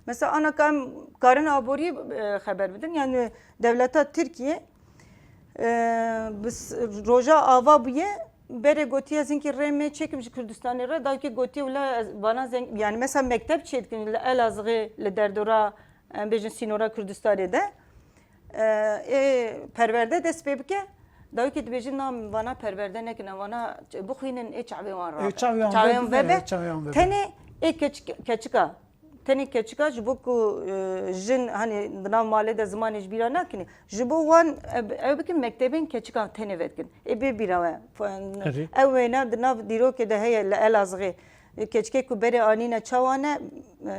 Mesela ana ka em karin aboriyê, e, xeber bidin. Yani dewleta Tirkiye, e, bi s-, roja ava bûye, berê gotiye, ez hinkî rê me çêkim ji Kurdistanê re, dawkê gotiye, wila ez, vana zeng-, yani mesela mekteb çêdikin li Elazığê, li derdora, em bêjin sînora Kurdistanê de, e, ê perwerde dest pê bike, dawkê dibêjin, na, vana perwerde nekin, em vana ç-, bixwînin, ê çavê wan rabe. Ê çavê wan vebe, çavê wan vebe. Tenê ê keç-, keçika. Tenê keçika ji bo ku, e, jin, hani, di nav malê de zimanê ji bîra nakinê. Ji bo wan, e, ew bikin mektebên keçikan tenê vedikin. Ê bê bîra we. F-, Erê. Ew wêne di nav dîrokê de heye li Elazığê. E, keçikê ku berê anîne çawa ne, e,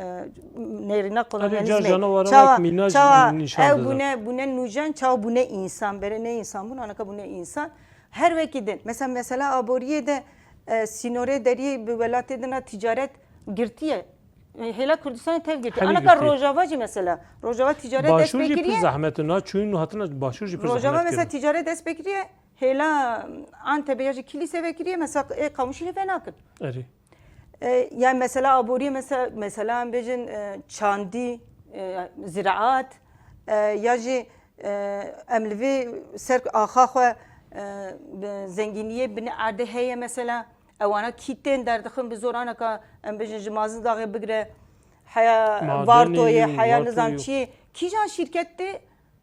nêrîna kolonyalîzmê. Erê, ca canavara çawa, wek mîna jî çawa nîşan ew dide. Bûne, bûne nûjen, çawa bûne însan. Berê ne însan bûn, anaka bûne însan. Her wekî din. Mesela, mesela aboriyê de, e, sînorê deriyê bi welatê din re tîcaret girtiye. Hêla Kurdistanê tev girtî. Hemî girtî. Anaka Rojava jî mesela. Rojava tîcaret dest pê kiriye. Başûr jî pir zehmet e. Na çûyîn û hatina Başûr jî pir zehmet kir. Rojava mesela tîcaret dest pê kiriye. Hêla Antepê ya jî Kilîsê vekiriye. Mesela ê Qamişlî vê nakin. Erê. E, yani mesela aboriyê mesela, mesela em bêjin, e, çandî, e, ziraat, e, ya jî, e, em li vê ser axa xwe, e, bi zengîniyê binê erdê heye mesela. Ewana kî tên derdixin bi zoraneka, em bêjin ji Mazindaxê bigire, heya Vartoyê, heya nizam çiyê. Kîjan şîrket tê,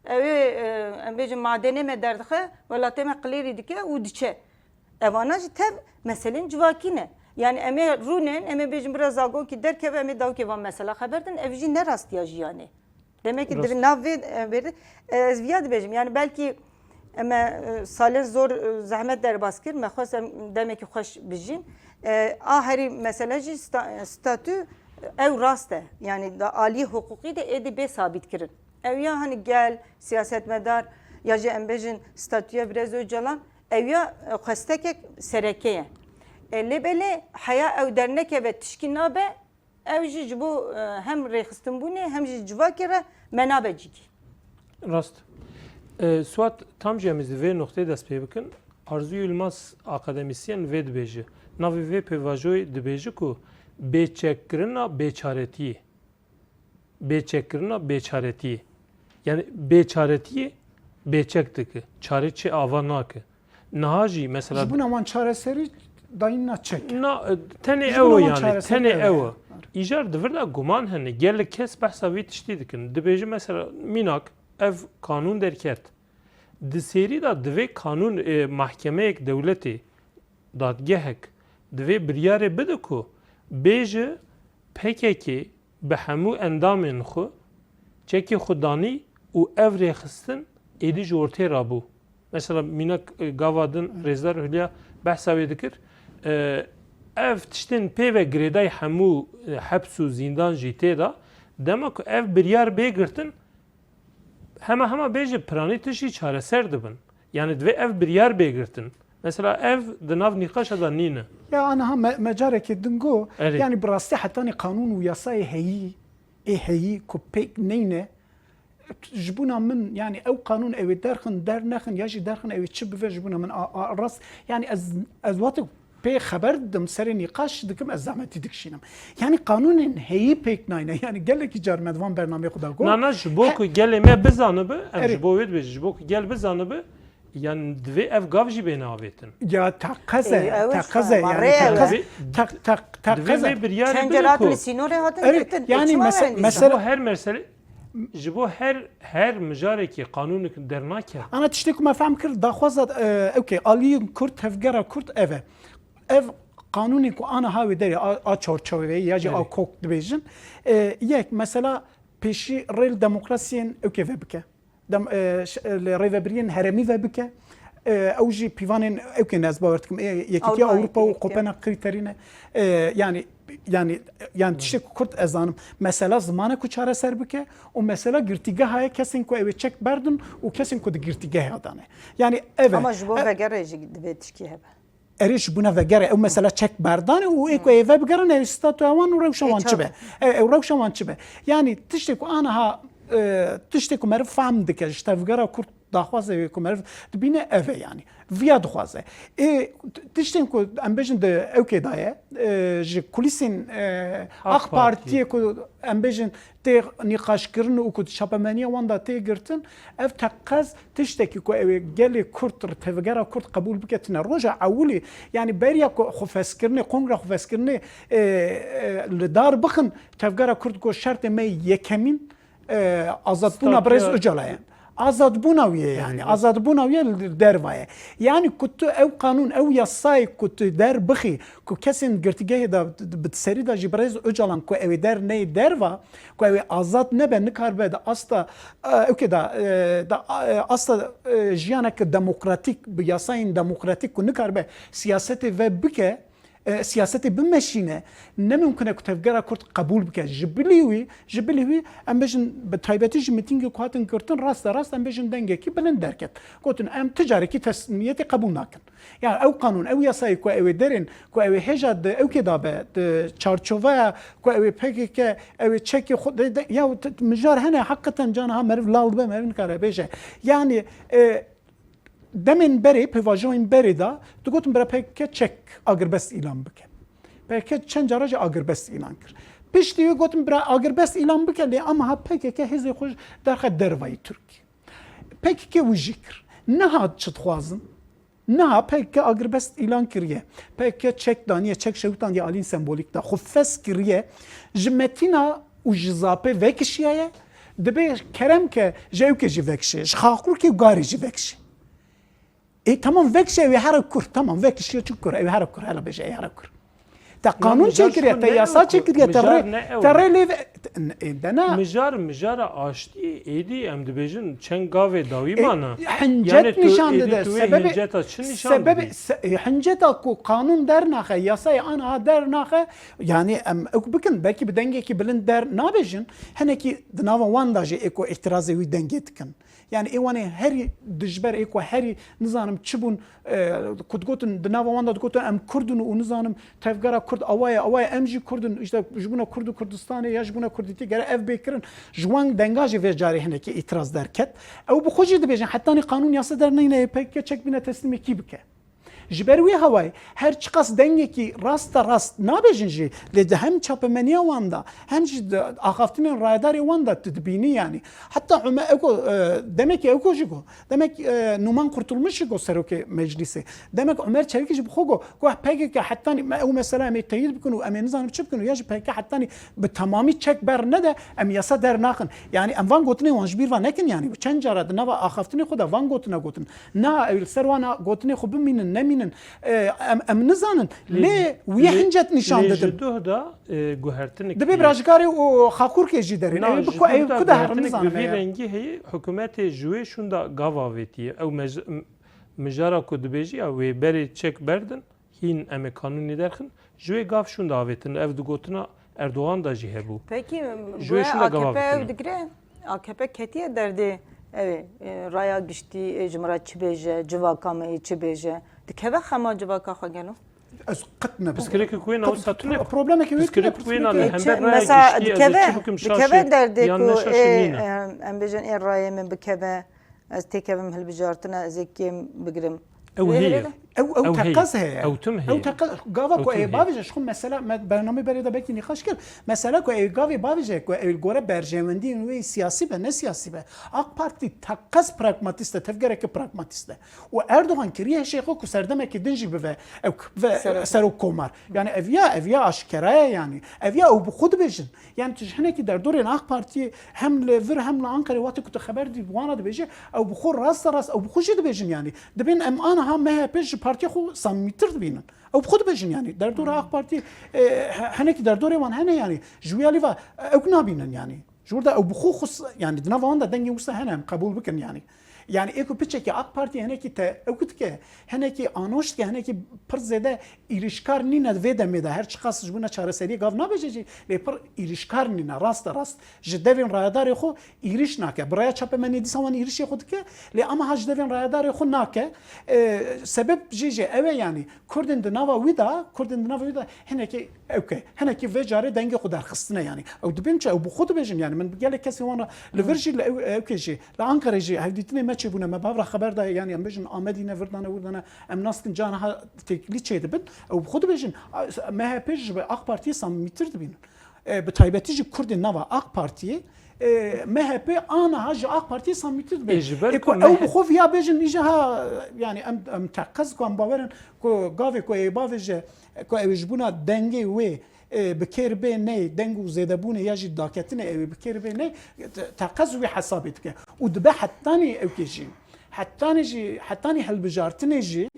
ew ê, e, em bêjin madenê me derdixe, welatê me qilêrî dike û diçe. Evana jî tev meselên civakî ne. Yani em ê rûnên, em ê bêjin bira zagokî derkeve, em ê dawkê van mesela xeber din, ev jî ne rastiya jiyanê. Demek ki di nav vê, e, vê de, e, ez viya dibêjim. Yani belkî em e, salên zor, e, zehmet derbas kir, me xwest em demekî xweş bijîn. E, a herî mesele jî sta-, statû, e, ew rast e. Yani da aliyê hiqûqî de êdî bê sabît kirin. Ew ya hani gel, siyasetmedar, ya jî em bêjin statûya Birêz Ocalan, ew ya, e, xwestekek sereke ye. E, lê belê heya ew dernekeve tişkî nabe, ew jî ji bo, e, hem rêxistinbûnê hem jî civakê re me nabe cîkî. Rast. E, Suat, tam jî em ê di vê noqteyê dest pê bikin. Arzu Yilmaz, akademisyen, vê dibêje. Navê vê pêvajoyê dibêje ku bêçekkirina bêçaretiyê. Bêçekkirina bêçaretiyê. Yani bêçaretiyê bêçek dike. Çare çê ava nake. Niha jî mesela ji bona wan çareserî dayîna çek. Na, e, tenê ew e yani, tenê ew e. Îcar di vir de guman hene. Gelek kes behsa vî tiştî dikin. Dibêje mesela mînak ev kanûn derket. Di sêrî de divê kanûn, e, mahkemeyek dewletê, dadgehek divê biryarê bide ku bêje P K K bi hemû endamên xwe çekê xwe danî û ev rêxistin êdî ji ortê rabû. Mesela mînak, e, gava din Rêzdar Hulya behsa wê dikir. E, ev tiştên pê ve girêdayî hemû, e, heps û zîndan jî tê de. Dema ku ev biryar bê girtin, hema hema bêje piranî tiştî çareser dibin. Yani divê ev biryar bê girtin. Mesela ev di nav nîqaşa de nîne. Ya aniha me-, mecarekê din got, erê, yani bi rastî hetanî qanûn û yasayê heyî, ê heyî ku pêk neyne, ji bona min yani ew qanûn ew ê derxin, dernexin ya jî derxin ew ê çi bive ji bona min a, a, rast. Yani ez, ez wextek pê xeber didim, serê nîqaş dikim, ez zehmetî dikişînim. Yani qanûnên heyî pêk nayne. Yani gelekî car me di van bernameyê xwe de got. Na, na, ji bo ku gelê me bizanibe, em, erê, ji bo wê dibêjin, ji bo ku gel bizanibe, yani divê ev gav jî bêne avêtin. Ya teqez e, teqez e, yani teqez, teq-, teq-, teqez e. Divê vê biryarê bide ku. Çend car hatin li sînorê hatin girtin. Yani mesela, mesela. Ji bo her mesele, ji bo her, her mijarekî qanûnek dernake. Ana tiştê ku me fehm kir, daxwaza, e, ewkê, aliyên Kurd, tevgera Kurd ev e. Ev qanûnê ku aniha wê derê a, a çarçoveyê ya jî a kok dibêjin, e, yek mesela pêşî rê li demokrasiyên ewkê ve bike. Dem, e, ş-, e, li rêvebiriyên herêmî ve bike. E, ew jî pîvanên ewkê ne, ez bawer dikim. E, Yekîtiya Ewropa û kopena krîterî ne. E, yani, yani, yani tiştê ku Kurd ez zanim. Mesela zimane ku çareser bike û mesela girtîgeha ye kesên ku ew ê çek berdin û kesên ku di girtîgeha de ne. Yani ev e. Ama ji bo E, vegerê jî divê tişkî hebe. Erê ji bûna vegerê ew mesela çek berdanê û ê ku ê vebigerin ew statuya wan û rewşa wan çi be? Ew, ew rewşa wan çi be? Yani tiştê ku aniha, e, tiştê ku meriv fehm dike ji tevgera Kurd daxwaze wê ku meriv dibîne ev e yani. Viya dixwaze. Ê, t-, tiştên ku em bêjin di ewkê de ye, e, ji kulîsên, e, AK Partiyê ku em bêjin tê nîqaşkirin û ku di çapemeniya wan de tê girtin, ev teqez tiştekî ku ew ê gelê Kurd, tevgera Kurd qebûl bike tine. Roja ewilî, yani beriya ku xwefezkirinê, kongra xwefezkirinê, e, e, li dar bixin, tevgera Kurd got şertê me yekemîn, e, azadbûna Birêz Ocalan ye. Azadbûna wî ye yani. Azadbûna wî ye li derva ye. Yani ku tu ew qanûn, ew yasayê ku tu der bixî, ku kesên girtîgehê de bi serî de jî Birêz Ocalan ku ew ê der neyê derva, ku ew ê azad nebe, nikaribe di asta, e, ewkê de, e, de, e, asta, e, jiyaneke demokratîk, bi yasayên demokratîk ku nikaribe siyasetê ve bike, e, siyasetê bimeşîne, ne mimkun e ku tevgera Kurd qebûl bike. Ji bilî wî, ji bilî wî, em bêjin, bi taybetî ji mîtîngê ku hatin girtin, raste rast, em bêjin, dengekî bilind derket. Gotin, em ti carekî teslimiyetê qebûl nakin. Yani ew qanûn, ew yasayê ku ew ê derên, ku ew ê hêja di ewkê de be, di çarçoveya ku ew ê P K K, ew ê çekê xwe de, de, ya t-, mijar hene, heqeten canaha meriv lal dibe, meriv nikare bêje. Yani, e, demên berê, pêvajoyên berê de digotin bira P K K çek agirbest îlan bike. P K K çend cara jî agirbest îlan kir. Piştî wê gotin bira agirbest îlan bike, lê emaha P K K hêzê xwe derxe dervayî Tirkiyê. P K K wî jî kir. Niha çi dixwazin? Niha P K K agirbest îlan kiriye. P K K çek daniye, çek şewitandiye alîn sembolîk de. Xwe fes kiriye. Ji Metîna û ji Zapê vekişiyaye. Dibê kerem ke ji ewkê jî vekişe. Ji Xaxurkê û Garê jî vekişe. Ê, tamam vekişe, ew ê here kur. Tamam vekişiye çi kur? Ew ê here kur. Hela bêje ê here kur. Te qanûn çêkiriye, te yasa çêkiriye, te rê, te rê lê ve-, e, dena. Mijar, mijara aştiyê êdî em dibêjin çend gavê dawî mana. Hincet nîşan dide. Sebebê, hinceta çi nîşan dide? Sebebê, se-, e, hinceta ku qanûn dernaxe, yasayê aniha dernaxe, yani em ew bikin, belkî bi dengekî bilind der nabêjin, hinekî di nava wan de jî ê ku îtirazê wî dengê dikin. Yani ê wan ê herî dijber, ê ku herî nizanim çi bûn, e, ku digotin, di nava wan de digotin, em Kurd in û nizanim tevgera Kurd awa ye, awa ye, em jî Kurd in, işte ji bona Kurd û Kurdistanê ya ji bona Kurdîtî gere ev bê kirin. Ji wan denga jî vê carê hinekî îtiraz derket. Ew bi xwe jî dibêjin, hetanî qanûn yasa derneyne, P K K çek bîne teslîmê kî bike? Ji ber wê hawayê her çiqas dengekî rasta rast nabêjin jî, lê di hem çapemeniya wan de, hem jî di axaftinên rayedarê wan de tu dibînî yanî. Heta Umer, ew ku, e, demekî ew ku jî got, demek, e, Numan Kurtulmuş jî got serokê meclîsê. Demek Umer Çelikî jî bi xwe got, got P K K hetanî me ew mesela em ê teyîd bikin û em ê nizanim çi bikin û ya jî P K K hetanî bi temamî çek ber nede, em yasa dernaxin. Yanî em van gotinê wan ji bîr ve nekin yanî. Çend cara di nava axaftinê xwe de van gotina gotin. Na, ew li ser wan gotinê xwe bimînin, nemînin, e, em, em nizanin. Lê, lê wî lê, hincet nîşan lê didin. Ji duh da, e, guhertinik Dibê heye. Birajgarê û Xaxurkê jî derin. Na, ew ji bi ku, duh ew da ku de herin guhertinik nizanim bi vî ev. Rengî heye, hikûmetê ji wê şûnda gav avêtiye. Ew mej-, m-, mijara ku dibêjî ya wê berê çek berdin, hîn em ê kanûnê derxin, ji wê gav şûnda avêtin. Ev di gotina Erdogan de jî hebû. Pekî, ji wê şûnda gav avêtin. A K P ew digire? A K P ketiye derdê, ew ê, e, raya giştî, e, ji min re çi bêje, civaka me yê çi bêje? Dikeve xema civaka xwe gelo? Ez qet ne. Pirsgirêkê ku wê na wisa tune. Problemekî wê tune. Pirsgirêk ku wê na li hember raya giştî, ez ê çi bikim, şaşê yan ne şaşê nîne. Dikeve derdê ku, e, em, em bêjin ê rayê min bikeve. Ez têkevim hilbijartina, ez ê kêm bigirim. Ew heye. Ew, ew teqez heye. Ew tim heye. Ew teqez, gava ku ê bavêje, ji xwe mesela, me bernameyê berê de belkî nîqaş kir. Mesela ku ê gavê bavêje ku ê gore berjewendiyên wê siyasî be, ne siyasî be. AK Partî teqez pragmatîst e, tevgereke pragmatîst e. Û Erdogan kiriye hişê xwe ku serdemekî din jî bive, ew bive serok komar. Yani ev ya, ev ya aşkera ye yani. Ev ya ew bi xwe dibêjin. Yani tu ji hinekî derdorên AK Partiyê hem li vir hem li Ankarê wextê ku tu xeber dî bi wana dibêjî, ew bi xwe raste rast, ew bi xwe jî dibêjin yani. Dibên em aniha M H P ji partiya xwe samîmîtir dibînin. Ew bi xwe dibêjin, yanî derdora AK Partî, e, he-, hinekî derdorê wan hene, yanî ji wî alî ve, e, ew nabînin, yanî ji wir de ew bi xwe xwe s-, yanî di nava wan de dengê wisa hene, em qebûl bikin, yanî. Yanî ê ku piçekî AK Partî hinekî te ew dike, hinekî anoş dike, hinekî pir zêde êrîşkar nîne vê demê de, her çiqas ji bona çareseriyê gav nabêje jî, lê pir êrîşkar nîne, rast e, rast. Ji devên rayedarê xwe êrîş nake. Bi raya çapemeniyê dîsa wan êrîşê xwe dike, lê ama ha ji devên rayedarê xwe nake. E, sebeb jî jî ew e, yanî Kurdên di nava wî de, Kurdên di nava wî de hinekî ewke, hinekî vê carê dengê xwe derxistine, yanî. Ew dibên çi? Ew bi xwe dibêjin, yanî min bi gelek kesên wan re li vir jî li ew, ewkê jî, li Ankarê jî hevdîtinê me çêbûne, me bi hev re xeber daye, yanî em bêjin Amedî ne, vir dane, wir dane, em nas dikin, cana ha têkilî çêdibin. Ew bi xwe dibêjin, a, M H P ji bi AK Partiyê samîmîtir dibînin. E, bi taybetî jî Kurdên nava AK Partiyê, e, M H P aniha ji AK Partiyê samîmîtir dibe. Ê, ji ber Ê, ku ku ew M H P bi xwe viya bêjin, îja ha, yanî em, em teqez ku em bawerin ku gavê ku ê bavêje, ku ew ji bona dengê wê, e, bi kêr bê ney, deng û zêdebûnê ya jî daketinê ew ê bi kêr bê ney, te-, teqez wî hesabê dike. Û dibe hetanî ewkê jî, hetanî jî, hetanî hilbijartinê jî,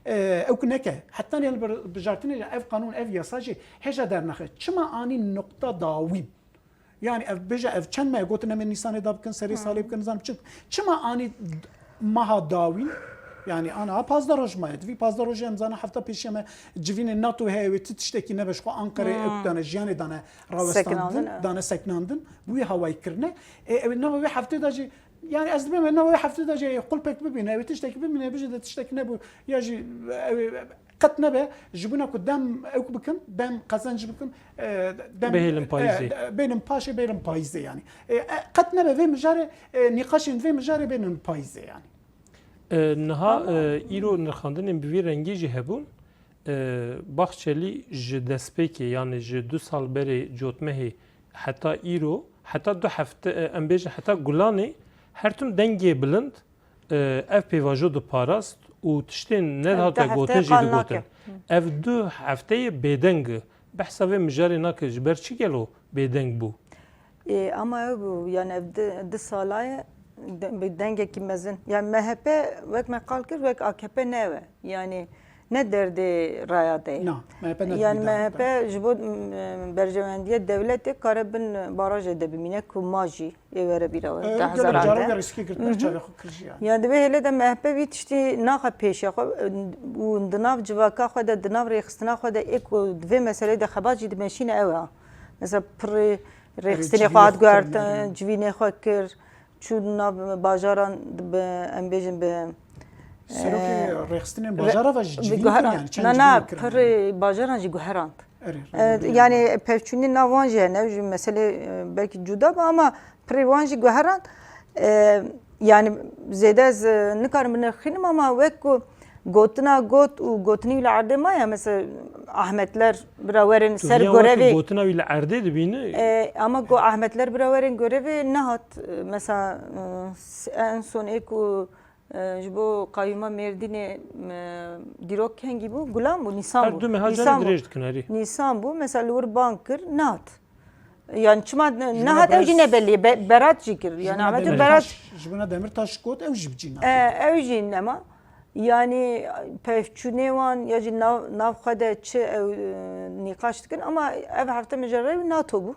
e, ew ku neke, hetanî hilbijartinê jî ev qanûn, ev yasa jî hêja dernaxe. Çima anî nuqta dawîn? Yanî ev bêje, ev çend me gotin em ê Nîsanê da bikin, serê salê bikin, nizanim çi. Çima anî maha dawîn? Yanî ana pazdeh roj maye. Di vî pazdeh rojê em zanin hefta pêşiya me civînên NATO heye, wê ti tiştekî nebe ji xwe Anqerê ew dane, jiyanê dane rawestandin, Sekinandin, e. dane sekinandin. Bi wî hawayî kirine. Ê, ew nava wê heftê de jî, yanî ez dibêm nava wê heftê de jî qulpek bibîne, ew tiştekî bibîne, bêje de tiştekî nebû. Ya jî ew qet nebe, ji bona ku dem ew bikin, dem qezenc bikin, e, dem, Bihêlin payîzê. e, bêlin paşê, bêlin payîzê, yanî. E, e, qet nebe vê mijarê, e, nîqaşên vê mijarê bênin payîzê, yanî. E, niha, Ama e, îro nirxandinên bi vî rengî jî hebûn. E, Bahçelî ji destpêkê, yanî ji du sal berê cotmehê heta îro, heta du hefte, e, em bêjin heta Gulanê her tim dengê bilind, e, ev pêvajo diparast û tiştên Ev du nedihate hefteyê gotin jî qal digotin. nake. Hı. Ev du hefteyê bêdeng e. Behsa vê mijarê nake, ji ber çi gelo bêdeng bû? Ê, ama ew bû, yani ev di, di sala ye, de-, bi dengekî mezin. Yani M H P wek me qal kir, wek A K P ne ew e. Yani ne derdê raya de ye. Na, M H P ne Yani dibî M H P de. ji bo, m, berjewendiye dewletê kare bin barajê de bimîne ku ma jî ê were bîra we. E, du hezar ane. Gelek caran rîskê girt, ber çavê xwe kir jî yani. Yani di vê hêlê de M H P vî tiştî naxe pêşiya xwe, e, û di nav civaka xwe de, di nav rêxistina xwe de ê ku di vê meseleyê de xebat jî dimeşîne ew e. Mesela pirê rêxistinê xwe hat guhertin, civînê xwe kir, çû nav bajaran bi, em bêjin bi, Serokê e, rêxistinên re-, bajara ve jî bi civîn kir guheran. yani, çend Na, civînê na, kirin pirê yani. bajaran jî guherand. Erê, E, rê-, rê-, Yani pevçûnî nav wan jî hene, ew jî meselê, e, belkî cuda be ama pirê wan jî guherand. E, Yani zêde ez, e, nikarim binirxînim ama wek ku gotina got û gotinî wî li erdê maye, mesela Ahmetler bira werin ser Vîya wekî gorevê. Gotina wî li erdê dibîne. E, ama ku Ahmetler bira werin gorevê nehat. E, mesela, e, s-, en son ê ku, e, ji bo qayûma Mêrdînê, e, dîrok kengî bû, Gulan bû, Nîsan Her bû. du meha Nîsan canê bû. dirêj dikin herî. Nîsan bû, mesela li wir bang kir, nehat. Yani çima ne-, Ji bona nehat ew jî Berat nebelî, be-, Berat jî kir. Ji Yani bona Ahmet Demirtaş, Berat, ji bona Demirtaş got, ew jî bi cî e, nakin. Ew jî nema. Yani pevçûnê wan ya jî nav, nav xwe de çi ew, e, nîqaş dikin ama ev hefte mijarê NATO bû.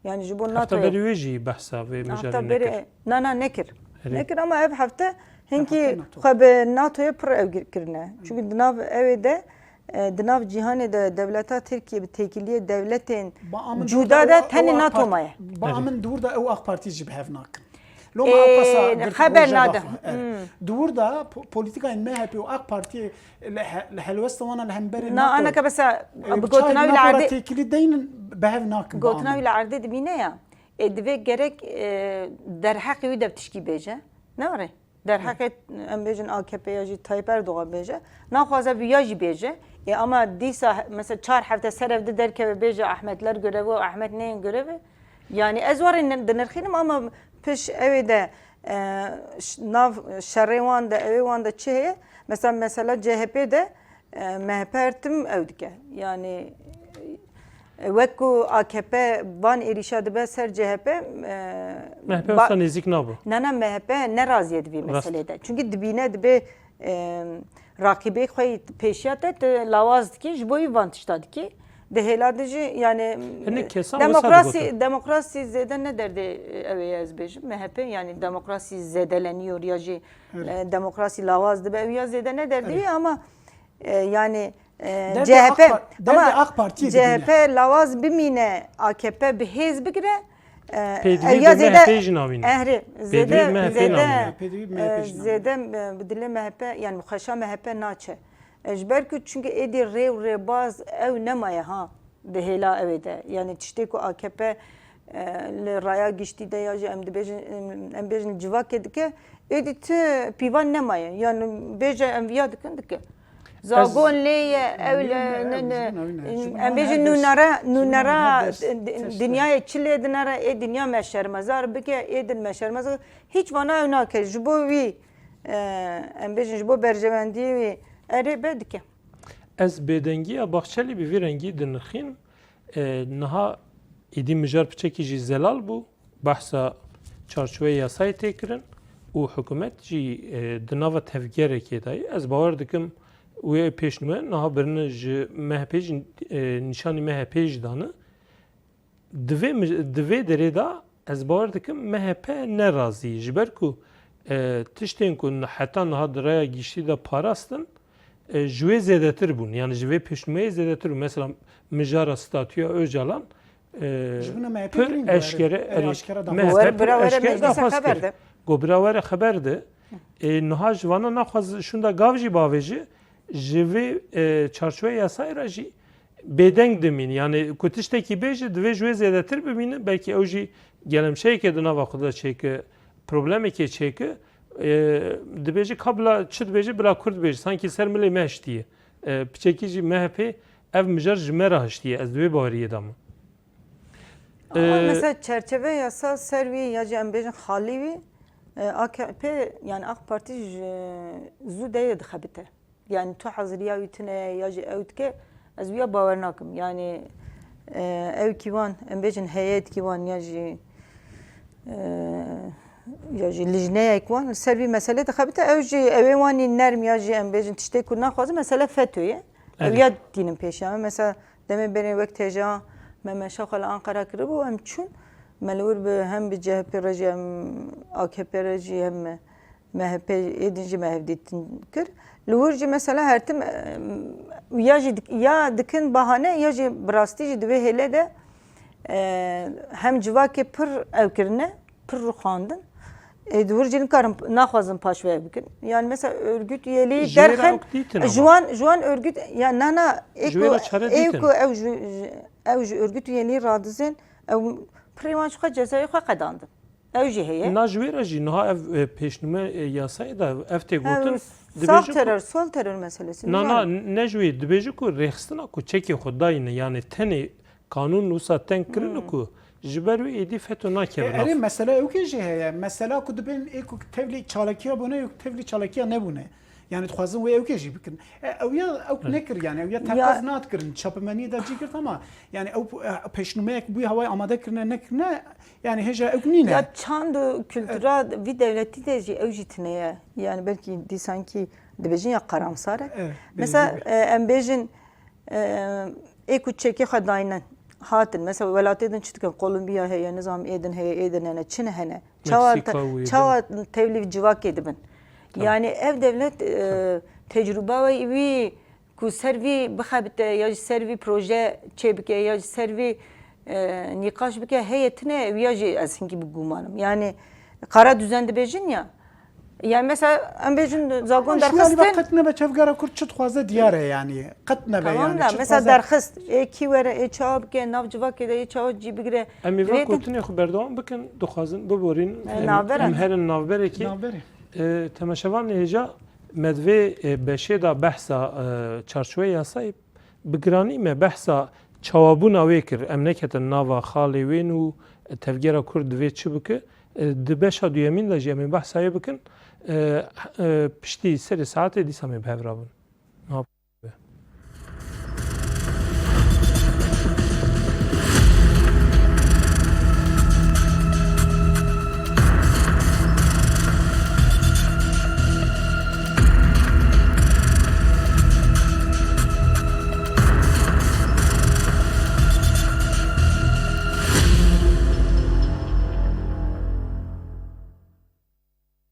Yani ji bo Hefta NATO berî wê jî behsa vê mijarê Hefta berê nekir. na, na, nekir. Erê. Nekir ama ev hefte hinkî Hefte NATO. xwe bi NATOyê pir ew gir-, kirine. Çünkü di nav ewê de, e, di nav cîhanê de dewleta Tirkiye bi têkiliyê dewletên Ba amin cuda dûr de de ew, tenê ew AK NATO Parti, maye. ba Erê. amin dûr de ew AK Parti jî bi hev nakin. Loma Ê, ew qasa girtik xeber rojeva nade. xwe. Evet. Hmm. Dûr de po-, polîtikayên M H P û AK Partiyê li he-, li helwesta wana li hemberî Na, NATO. aneke besa, Ê, bi bi çayê gotina wî li NATO re erdê têkilî deynin, bi hev nakin, bi Gotina amin. wî li erdê dibîne ya. Ê, divê gerek, e, derheqê wî de tişkî bêje. Ne were? Derheqê, em bêjin A K P ya jî Tayyip Erdogan bêje. Naxwaze vîya jî bêje. Ê, ama dîsa he-, mesela çar hefte ser ev di derkeve bêje Ahmetler göreve û Ahmet neyên göreve. Yani ez warê ne-, dinirxînim ama piş ewê de, e, ş-, nav şerê wan de, ewê wan de çi heye? Mesela, mesela C H P de, e, M H P her tim ew dike. Yani, E, wek ku A K P van êrîşa dibe ser C H P, e, M H P ba- wisa nêzîk nabû. Na, na, M H P ne razî ye di vî Rast. meselê de. Çünkü dibîne dibe, e, raqîbê xwe yî pêşiya te, tu lawaz dikî, ji bo wî van tişta dikî. Di hêla de jî, yani, Hinek kesan wisa demokrasî, digotin. demokrasî zêde ne derdê, e, ew ê ez bêjim. M H P, yani, demokrasî zêdelenîyor ya jî, Evet. e, demokrasî lawaz dibe, ew ya zêde ne derdê Evet. ye ama, e, yani, e, Derdê C H P, AK Par-, derdê ama AK Partiyê C H P dibîne. lawaz bimîne, A K P bi hêz bigire, e, Pêdivî ew ya bi zêde M H P jî navîne. Ehrê, Pêdivî zêde, M H P zêde, navîne. Pêdivî M H P e, jî navîne. zêde, e, bi dilê M H P, yani, bi xweşa M H P naçe. E, ji ber ku çünkü êdî rê û rêbaz ew nemaye ha, di hêla ew ê de. Yani tiştê ku A K P, e, li raya giştî de ya jî em dibêjin, em, em bêjin civakê dike, êdî ti pîvan nemaye. Yani bêje em viya dikin, dike. Zagon lê ye, ew li, ne, ne, em bêjin nûnera, nûnera dinyayê çi lê dinere, ê dinya me şermezar bike, ê din me şermezar. Hiç vana ew nake. Ji bo wî, e, em bêjin ji bo berjewendiyê wî erê be dike. Ez bêdengiya Bahçelî bi vî rengî dinirxînim. E, niha êdî mijar piçekî jî zelal bû. Behsa çarçoveyê yasayê tê kirin û hikûmet jî, e, di nava tevgerekê de ye. Ez bawer dikim wê pêşnûme niha birine ji M H P jî, e, nîşanî M H P jî dane. Di vê mij-, di vê derê de ez bawer dikim M H P ne razî ye. Ji ber ku, e, tiştên ku ni-, heta niha di raya giştî de parastin, e, ji wê zêdetir bûn. Yani ji vê pêşnûmeyê zêdetir bûn. Mesela mijara statûya Ocalan, e, Ji bo ne M H P pir girîng bû, eşkere, erê, erê, aşkera da M H P Wer bira pir were eşkere meclise daxwaz xeber kir. de. Go bira were xeber de. E, niha ji vana naxwaz şûnda gav jî bavêje, ji vê, e, çarçoveyê yasayê re jî bêdeng dimîn. Yani ku tiştekî bêje, divê ji wê zêdetir bimîne, belkî ew jî gelemşeyeke di nava xwe de çêke, problemekê çêke. E, dibêje ka bila çi dibêje, bila Kurd bêje. Sankî ser milê me hiştiye. E, piçekî jî M H P ev mijar ji me re hiştiye. Ez di wê baweriyê de me. Ama E, mesela çerçeve yasa ser wî ya jî em bêjin xalî wî, e, A K P, yani A K Partî ji zû de yê dixebite. Yani tu haziriya wî tune ye ya jî ew dike, ez wiya bawer nakim. Yani, e, ew kî wan, em bêjin heyet kî wan ya jî, e, ya jî lijneyek wan li ser vî meselê dixebite, ew jî ew ê wanî nerm ya jî em bêjin tiştê ku naxwazin, mesele FETÖ ye. Ew Erê. ya tînin pêşiya me. Mesela demê berê wek têja me meşa xwe li Anqara kiribû, em çûn, me li wir bi hem bi C H P re jî em A K P re jî hem M H P ê din jî me hevdîtin kir. Li wir jî mesela her tim, em, ya jî dik-, ya dikin bahane ya jî bi rastî jî di vê hêlê de, e, hem civakê pir ew kirine, pir rûxandin. Ê, di wir jî nikarin, naxwazin paşve bikin. Yani mesela örgüt üyeliği Ji wê re derxin, ew dîtin ji ama. wan, ji wan örgüt, ya nana, ê Ji wê ku, re çare ê dîtin. ku ew ji, ji, ew ji örgüt üyeliği radizên, ew pirê wan ji xwe cezayê xwe qedandin. Ew jî heye. Na ji wê re jî niha ev, e, pêşnûme, e, yasayê de ev tê Ha, gotin, sağ dibêje ku terör, sol terör meselesi, Na, na, nizanim. ne ji wê, dibêje ku rêxistina ku çekê xwe dayîne, yani tenê qanûn wisa teng kirine Hmm. ku ji ber wê êdî FETÖ nakeve E, nav. erê, mesela ewkê jî heye. Mesela ku dibên ê ku tevlî çalakiya bûne, ê ku tevlî çalakiya nebûne. Yani dixwazin wê ewkê jî bikin. E, ew ya, ew Evet. nekir yani, ew ya Ya teqez nat kirin. Çapemeniyê de cî girt ama yani ew, e, pêşnûmeyek bûye hawayê amade kirine, nekirine, yani hêja ew nîne. Ya çand û kultura vî dewletî de jî ew jî tune ye. Yani belkî dîsankî dibêjin ya karamsar e. Evet, Mesela, belli. e, em bêjin, e, ê ku çekê xwe daynin, hatin. Mesela welatê din çi dikin? Kolombiya heye, nizam ê din heye, ê din hene, çi ne hene? Çawa Meksika te-, wê çawa din. tevlî civakê dibin? Tamam. Yani ev dewlet, e, Tamam. tecrûba wî ku ser vî bixebite ya ji ser vî proje çêbike ya ji ser vî, e, nîqaş bike heye tine, ew ya jî ez hinkî bi guman im. Yani kara düzen dibêjin ya. Yani mesela em bêjin zagon Ama şiya derxistin. Qet nebe çevgera Kurd çi dixwaze diyar e yani. Qet nebe Tamam yani, da, çi mesela dixwaze. derxist, ê kî were, ê çawa bike, nav civakê de ê çawa cî bigire. Em ê Divê van gotinê xwe berdewam bikin, dixwazin biborîn, E, em, navbera. em herin navberekê. Navberê. E, temaşevanê hêja, me di vê, e, beşê de behsa, e, çarçoveyê yasayê, bi giranî me behsa çawabûna wê kir. Em neketin nava xalê wê nû, e, tevgera Kurd divê çi bike. E, di beşa duyemîn de jî em ê behsa wê bikin. E, e, piştî serê saetê dîsa me bi hev re bin.